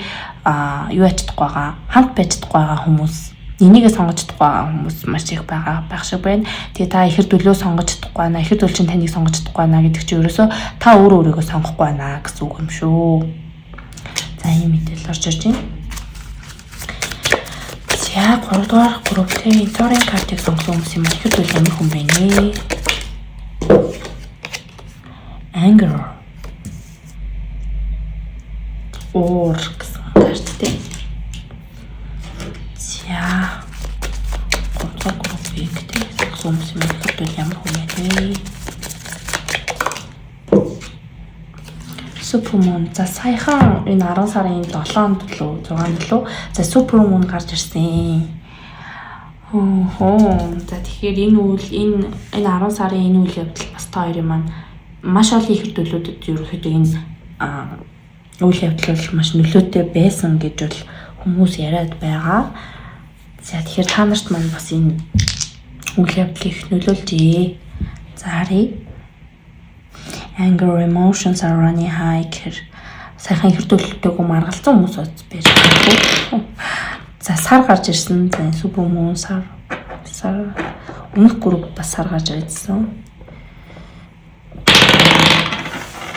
юу яж чадахгүй байгаа, хамт байж чадахгүй байгаа хүмүүс, энийгээ сонгож чадахгүй байгаа хүмүүс маш их байгаа байх шиг байна. Тэгээ та ихэр дөлөө сонгож чадахгүй байна, ихэр дөл чинь таныг сонгож чадахгүй байна гэдэг чинь ерөөсөө та өөрөө өөрийгөө сонгохгүй байна гэсэн үг юм шүү. За ийм мэдээлэл орж ирж байна. За 3 дугаар группийн Торын картыг сонгосон хүмүүс юм ихэр дөл ямар хүн бэ нэ? Anger. Уур гэсэн карттэй. За 3 дугаар группийг сонгосон хүмүүс юм ихэр дөл ямар хүн бэ нэ? Supermoon. За саяхан энэ 10 сарын 7-нд лөө 6-нд лөө за Supermoon гарч ирсэн. За тэгэхээр энэ үйл энэ 10 сарын энэ үйл явдал бас та хоёрын маань маш олон ихэр төлөөдөд ерөнхийдөө энэ үйл явдал бол маш нөлөөтэй байсан гэж бол хүмүүс яриад байгаа. За тэгэхээр та нарт маань бас энэ үйл явдал их нөлөөлжээ. За харъя. Anger emotions are running high гэхэр сайхан ихэр төлөлтөйгөө маргалцсан хүмүүс байж байгаа. За сар гарч ирсэн. За Supermoon сар өмнөх групп бас сар гарч ирсэн.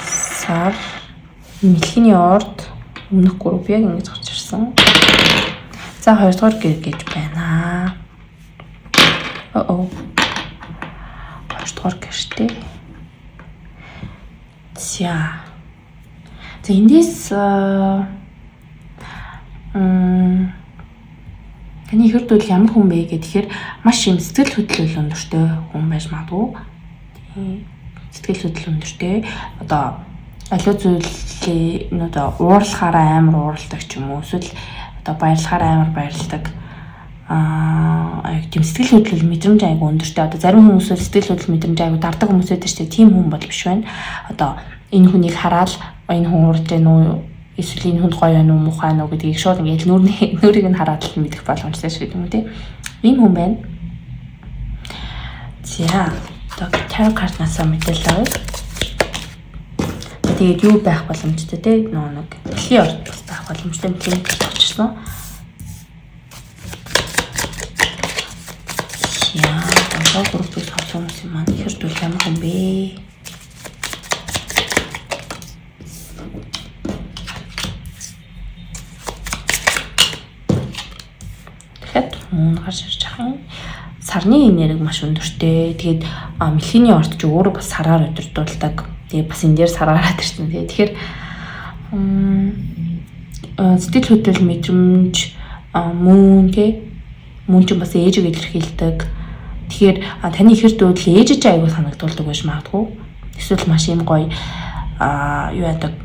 Сар мэлхиний орд өмнөх групп яг ингэж гарч ирсэн. За хоёрдугаар гэр гэж байна. Хоёрдугаар гэртэй. За. За эндээс таны ихэр дүүл ямар хүн бэ гэхээр маш юм сэтгэл хөдлөл өндөртэй хүн байж магадгүй. Тийм. Сэтгэл хөдлөл өндөртэй. Одоо аливаа зүйлээ одоо уурлахаараа амар уурладаг ч юм уу эсвэл одоо баярлахаараа амар баярладаг. Яг тийм сэтгэл хөдлөл мэдрэмж айгу өндөртэй. Одоо зарим хүмүүс сэтгэл хөдлөл мэдрэмж айгу дардаг хүмүүс байдаг шүү дээ. Тийм хүн бол биш байна. Одоо энэ хүнийг хараад энэ хүн уурж гэнэ үү эсвэл энэ хүнд гоё байна уу муухай байна уу гэдгийг шууд ингээд нүрийг нь хараад л мэдэх боломжтой шүү дээ тийм. Ийм хүн байна. За одоо tarot картнасаа мэдээлэл авъя. Тэгээд юу байх боломжтой те нөгөө нэг дэлхийн орд бас байх боломжтой мэдээлэл орчихсон. За одоо групп сонгосон хүмүүс юм маань ихэр дүүл ямар хүн бэ? Дахиад мөн гарч ирж байгаа юм. Сарны энерги маш өндөртэй. Тэгээд мэлхиний орд ч өөрөө бас сараар удирдуулдаг. Тэгээд бас энэ дээр сар гараад ирсэн. Тэгэхээр сэтгэл хөдлөл мэдрэмж мөн тий мөн ч бас ээжийг илэрхийлдэг. Тэгэхээр таны ихэр дүүдэл ээж чинь аягүй санагдуулдаг байж магадгүй. Эсвэл маш юм гоё юу яадаг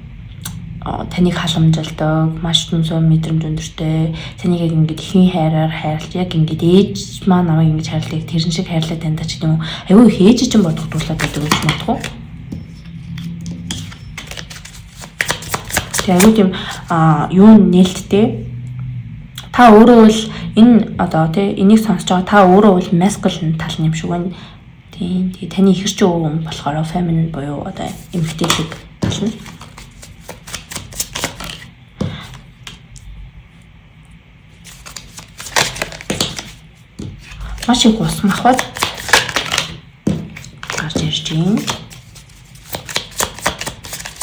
таныг халамжилдаг, маш түнсөө мэдрэмж өндөртэй, таныг яг ингээд ихэн хайраар хайрлаж, яг ингээд ээж маань намайг ингэж хайрлаг, тэрэн шиг хайрлаа таньдаа ч гэдэг юм уу. Аягүй их ээж чинь бодогдуулаад байдаг гэж магадгүй. Тэгээ аягүй тийм юу нээлттэй. Та өөрөө бол энэ одоо тий энийг сонсож байгаа та өөрөө бол masculine тал юм шиг байна. Тийм. Тэгээ таны ихэр чинь өөр болохоор feminine буюу одоо эмэгтэй шиг тал нь. Маш их ус махбод гарч ирж байна.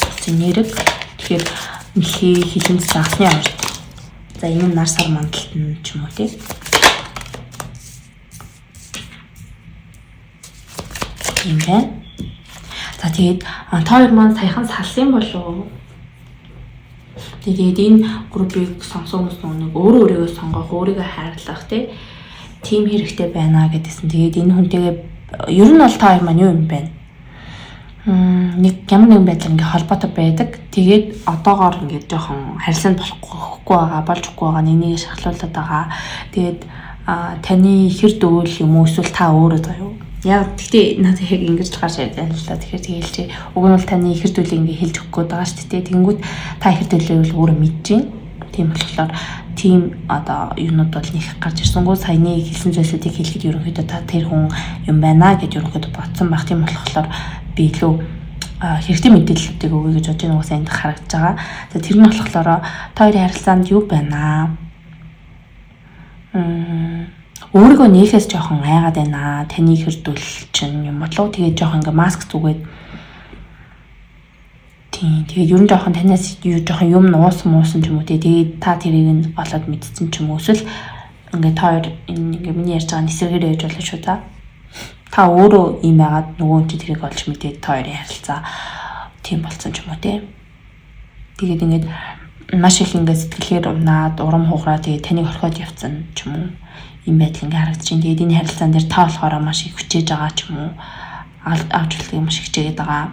Ус нэрэг. Тэгэхээр мэлхий хилэнц загсны орд. За энэ нар сар мандалт нь ч юм уу тий. Тийм байна. За, тэгээд та хоёр маань саяхан салсан болов? Тэгээд энэ группийг сонсон хүмүүс нэг өөрөө өөрийгөө сонгох, өөрийгөө хайрлах тийм хэрэгтэй байна гэдээсэн. Тэгээд энэ хүнтэйгээ ер нь бол та хоёр маань юу юм бэ? Нэг ямар нэгэн байдлаар ингээ холбоотой байдаг. Тэгээд одоогоор ингээд жоохон харилцаанд болохгүй байгаа, болж өгөхгүй байгаа, нэг нэгэ шахалуулаад байгаа. Тэгээд таны хэр дөөл юм уу, эсвэл та өөрөө заяа. Яг гэхдээ надад яг ингэж гарч ирж байна л та. Тэгэхээр тэгээл чи уг нь бол таны ихэр дүүлийг ингээ хэлж өгөх гээд байгаа шүү дээ. Тэнгүүд та ихэр дүүлийг бол өөрөө мэдэж байна. Тийм болохоор тийм одоо юунууд бол нэг гарч ирсэнгүү, саяны хэлсэн зүйлсүүдийг хэлэхэд ерөнхийдөө та тэр хүн юм байна гэж ерөнхийдөө бодсон байх. Тийм болохоор би илүү хэрэгтэй мэдээллүүдийг өгье гэж бодож байгаа, угаасаа энд харагдаж байгаа. За, тэр нь болохоор та хоёрын харилцаанд юу байна? Өөрийгөө нээхээс жоохон айгаад байна. Таны хэрдүүл чинь юм болов. Тэгээд жоохон ингээ маск зүгээд. Тийм. Тэгээд ер нь жоохон танаас юу жоохон юм нуусан муусан ч юм уу, тэгээд та тэрийг нь олоод мэдсэн ч юм уу, эсвэл ингээ та хоёр энэ ингээ миний ярьж байгаа нисэргээр яаж болно шүү та. Та өөрөө ийм байгаад нөгөө хүн чинь тэрийг олж мэдээд та хоёрын харилцаа тийм болсон ч юм уу те. Тэгээд ингээд маш их ингээд сэтгэлээр унаад, урам хугараа, тэгээд таныг орхиод явцсан ч юм уу. Ийм байдал ингээ харагдаж байна. Тэгээд энэ харилцаан дээр та болохоор маш их хүчээж байгаа ч юм уу. Авч болохыг маш их хичээгээд байгаа.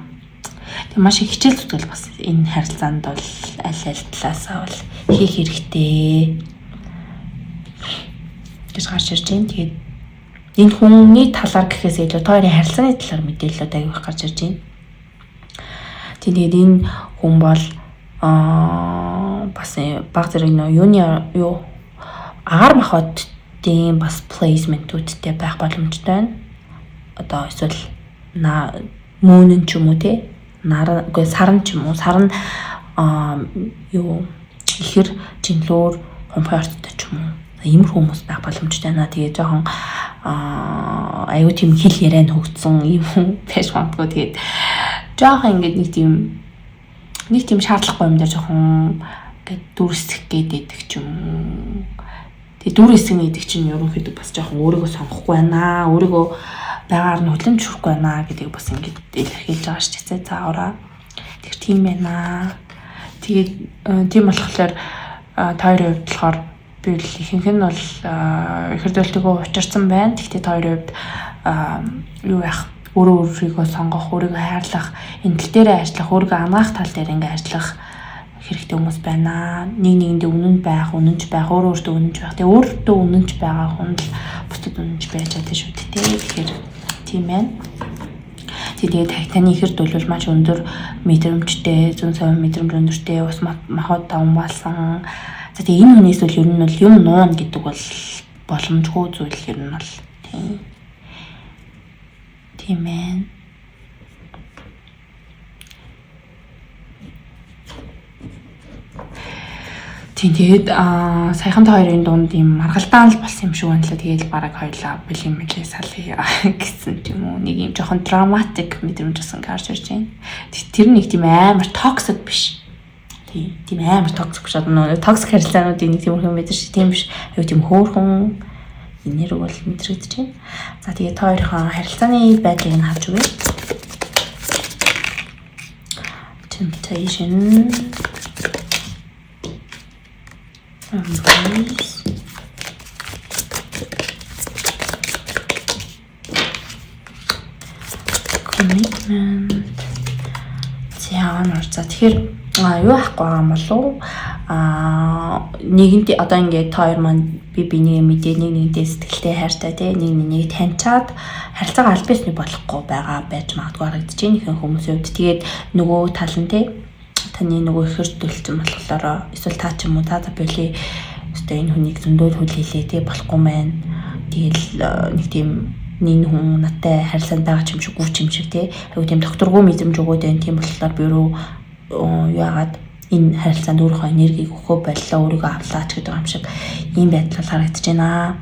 Тэгээд маш их хичээл зүтгэл бас энэ харилцаанд бол аль аль талаасаа бол хийх хэрэгтэй гэж гарч ирж байна. Тэгээд энэ хүний талаар гэхээс илүү та хоёрын харилцааны талаар мэдээлэлүүд аягүй их гарч ирж байна. Тэгээд энэ хүн бол бас баг зэрэг нөө юуны юу агаар махбодын бас placement үүдтэй байх боломжтой байна. Одоо эсвэл на moon ч юм уу те, нар, үгүй, саран ч юм уу, саран юу ихэр жинлүүр хумхын орттой ч юм уу, иймэрхүү хүмүүс байх боломжтой байна. Тэгээ жоохон аюу тийм хэл яриа нь хөгжсөн юм хүн байж магадгүй. Тэгээд жоохон ингээд нэг тийм шаардлагагүй юм дээр жоохон ингээд дүрсэх гээд байдаг ч юм уу. Тэгээ дүр хэсэг гэдэг чинь ерөнхийдөө бас жоохон өөрийгөө сонгохгүй байна. Өөрийгөө байгаагаар нь хүлэмж хүрэхгүй байна гэдгийг бас ингээд илэрхийлж байгаа шүү дээ. Заавраа. Тэр тийм байна. Тэгээд тийм болохоор та хоёрын хувьд болохоор би бол ихэнх нь бол ихэр дөлтөгөө учирсан байна. Гэхдээ та хоёрын хувьд юу яах, өөрөө өөрийгөө сонгох, өөрийгөө хайрлах, энэ тал дээрээ ажиллах, өөрийгөө анагаах тал дээр ингээ ажиллах хэрэгтэй хүмүүс байна. Нэг нэгэндээ үнэн байх, үнэнч байх, өөрөө өөртөө үнэнч байх. Тэгээ өөртөө үнэнч байгаа хүн л бусдад үнэнч байж чадсан шүү дээ. Тэгэхээр тийм байна. Тэгээд таны ихэр дөлвөл маш өндөр мэдрэмжтэй, зүүн совин мэдрэмж өндөртэй, ус махбод давмгаалсан. За, тэгээ энэ хүнээс бол ер нь бол юм нуун гэдэг бол боломжгүй зүйл ер нь бол тийм. Тийм ээ. Тийм, тэгээд саяхан та хоёрын дунд юм маргалдаан л болсон юм шиг байна л. Тэгээд бараг хоёлаа бэлэн мэлээ салъя гэсэн ч юм уу. Нэг юм жоохон dramatic мэдрэмж бас ингээ гарч ирж байна. Тэр нэг тийм амар toxic биш. Тийм, амар toxic биш. Одоо нөгөө toxic харилцаануудын нэг тиймэрхүү юм байдаг ши. Тийм биш. Аюу тийм хөөрхөн энерги бол мэдрэгдэж байна. За, тэгээд та хоёрын харилцааны байдлыг нь харж өгье. Temptation, embrace, commitment. За, за, тэгэхээр юу ахгүй байгаа юм болов, нэгэнтээ одоо ингээд та хоёр маань би бинийг мэдээ, нэг нэгнтэй сэтгэлтэй, хайртай те, нэг нэгийг таньчаад харилцаагаа аль биесний болохгүй байгаа байж магадгүй харагдаж байна ихэнх хүмүүсийн хувьд. Тэгээд нөгөө тал нь те, таны нөгөө ихэр төлсөн болохоор эсвэл та ч юм уу, та за боли өстой энэ хүнийг зөндөө хүлээлээ те, болохгүй мэн. Тэгэл нэг тийм энэ хүн надтай харилцаанд байгаа ч юм шиг, гүч юм шиг те, айгу тийм докторгүй мэдрэмж өгөөд байна. Тийм болохоор би юу яагаад энэ харилцаанд өөрийнхөө энергийг өгөхөө боллоо, өөрийгөө авлаа ч гэдэг юм шиг ийм байдал харагдаж байна.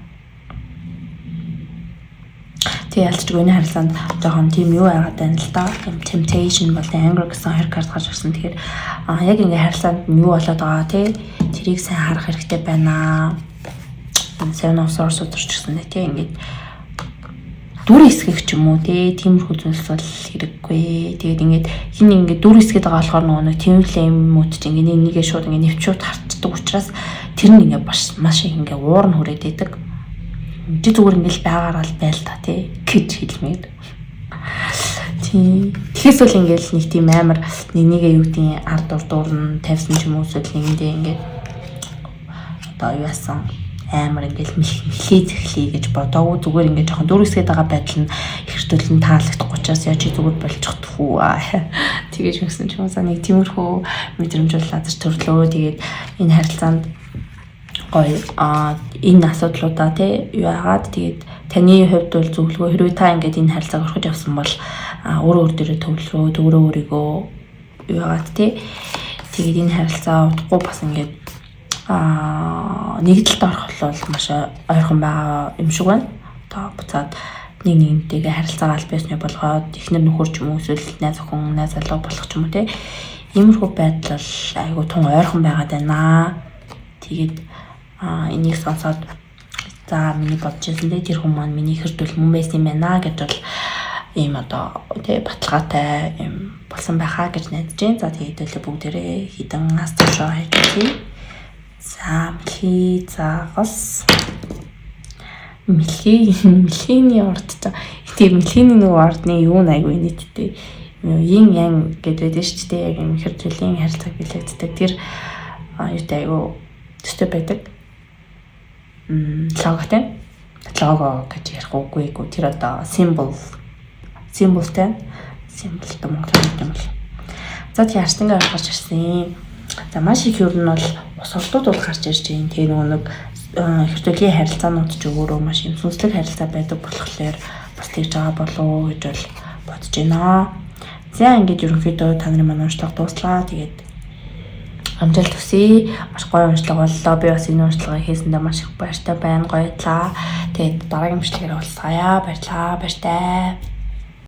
Тэгээ ялцчгүй энэ харилцаанд жоохон тийм юу байгаад байна л да. Temptation бол anger гэсэн хоёр карт гарч ирсэн. Тэгэхээр яг ингээ харилцаанд нь юу болоод байгаа те, тэрийг сайн харах хэрэгтэй байна. Seven of Swords өдөрч ирсэн тий, ингээд Дүр эсгэх ч юм уу те, тиймэрхүү зүйлс бол хэрэггүй. Тэгээд ингээд хин ингээд дүр эсгээд байгаа болохоор нөгөө нэг twin flame-үүд чинь ингээд нэг нэгээ шууд ингээд нэвчүүд харцдаг учраас тэр нь ингээд маш маш их ингээд уур нь хүрээд идэг. Чи зүгээр ингээд байгаараа л байл та те гэж хэлмээр. Тийм. Тэгэхээс бол ингээд нэг тийм амар нэг нэгээ юу гэдгийг ард урдуур нь тавьсан ч юм уу, эсвэл нэгэндээ ингээд одоо юу яасан, амар ингээл мэлхий зэхлээ гэж бодоогүй, зүгээр ингээд жоохон дүр эсгээд байгаа байдал нь ихэртүүл нь таалагдахгүй учраас яа, чи зүгээр болчих тхүү, тэгэж өгсөн ч юм уу, нэг тиймэрхүү мэдрэмж бол газар төрлөө. Тэгээд энэ харилцаанд гоё энэ асуудлуудаа те юу яагаад, тэгээд таны хувьд бол зөвлөгөө, хэрвээ та ингээд энэ харилцааг орхиж явсан бол өөрөө өөр дээрээ төвлөрөөд, өөрөө өөрийгөө юу яагаад те, тэгээд энэ харилцаа удахгүй бас ингээд нэгдэлд орох бол маш ойрхон байгаа юм шиг байна. Одоо буцаад нэг нэгнтэйгээ харилцаагаа аль биесны болгоод эхнэр нөхөр ч юм уу, эсвэл найз охин, найз залуу болох ч юм уу те. Иймэрхүү байдал бол айгу тун ойрхон байгаад байна. Тэгээд энийг сонсоод за, миний бодож байсан те, тэр хүн маань миний хэр төл мөн байсан юм байна гэж бол ийм одоо тий баталгаатай юм болсон байхаа гэж найдаж байна. За, тэгээд төлөө бүгдээрээ хідэн ас тушаа хийж үзье. За, мэлхий загас, мэлхий, мэлхийний урд ч тийм мэлхийний нөгөө ордны юу айгүй нийттэй yin yang гэдэг байдаг шүү дээ. Яг юм хэр зүйлийн харилцааг бэлэгддэг. Тэр юутай айгүй төстэй байдаг. Логотой. Лого гэж ярих үгүй гүү. Тэр одоо symbol, symbolтэй, symbolтэй монголоор юм бол. За, тий, арстангаа гарч ирсэн. За, маш их ер нь бол ус орлууд бол гарч ирж байна. Тэгээ нөгөө нэг хэртөлийн харилцаанууд ч өөрөө маш юм сүнслэг харилцаа байдаг болохоор бас тэгж байгаа болов уу гэж бол бодож байна. За, ингээд ерөнхийдөө та нарын манай уншлага дууслаа. Тэгээд амжилт хүсье. Маш гоё уншлага боллоо. Би бас энэ уншлагыг хийсэндээ маш их баяртай байна. Гоёлаа. Тэгээд дараагийн бичлэгээр уулзъя. Баярлалаа. Баяртай.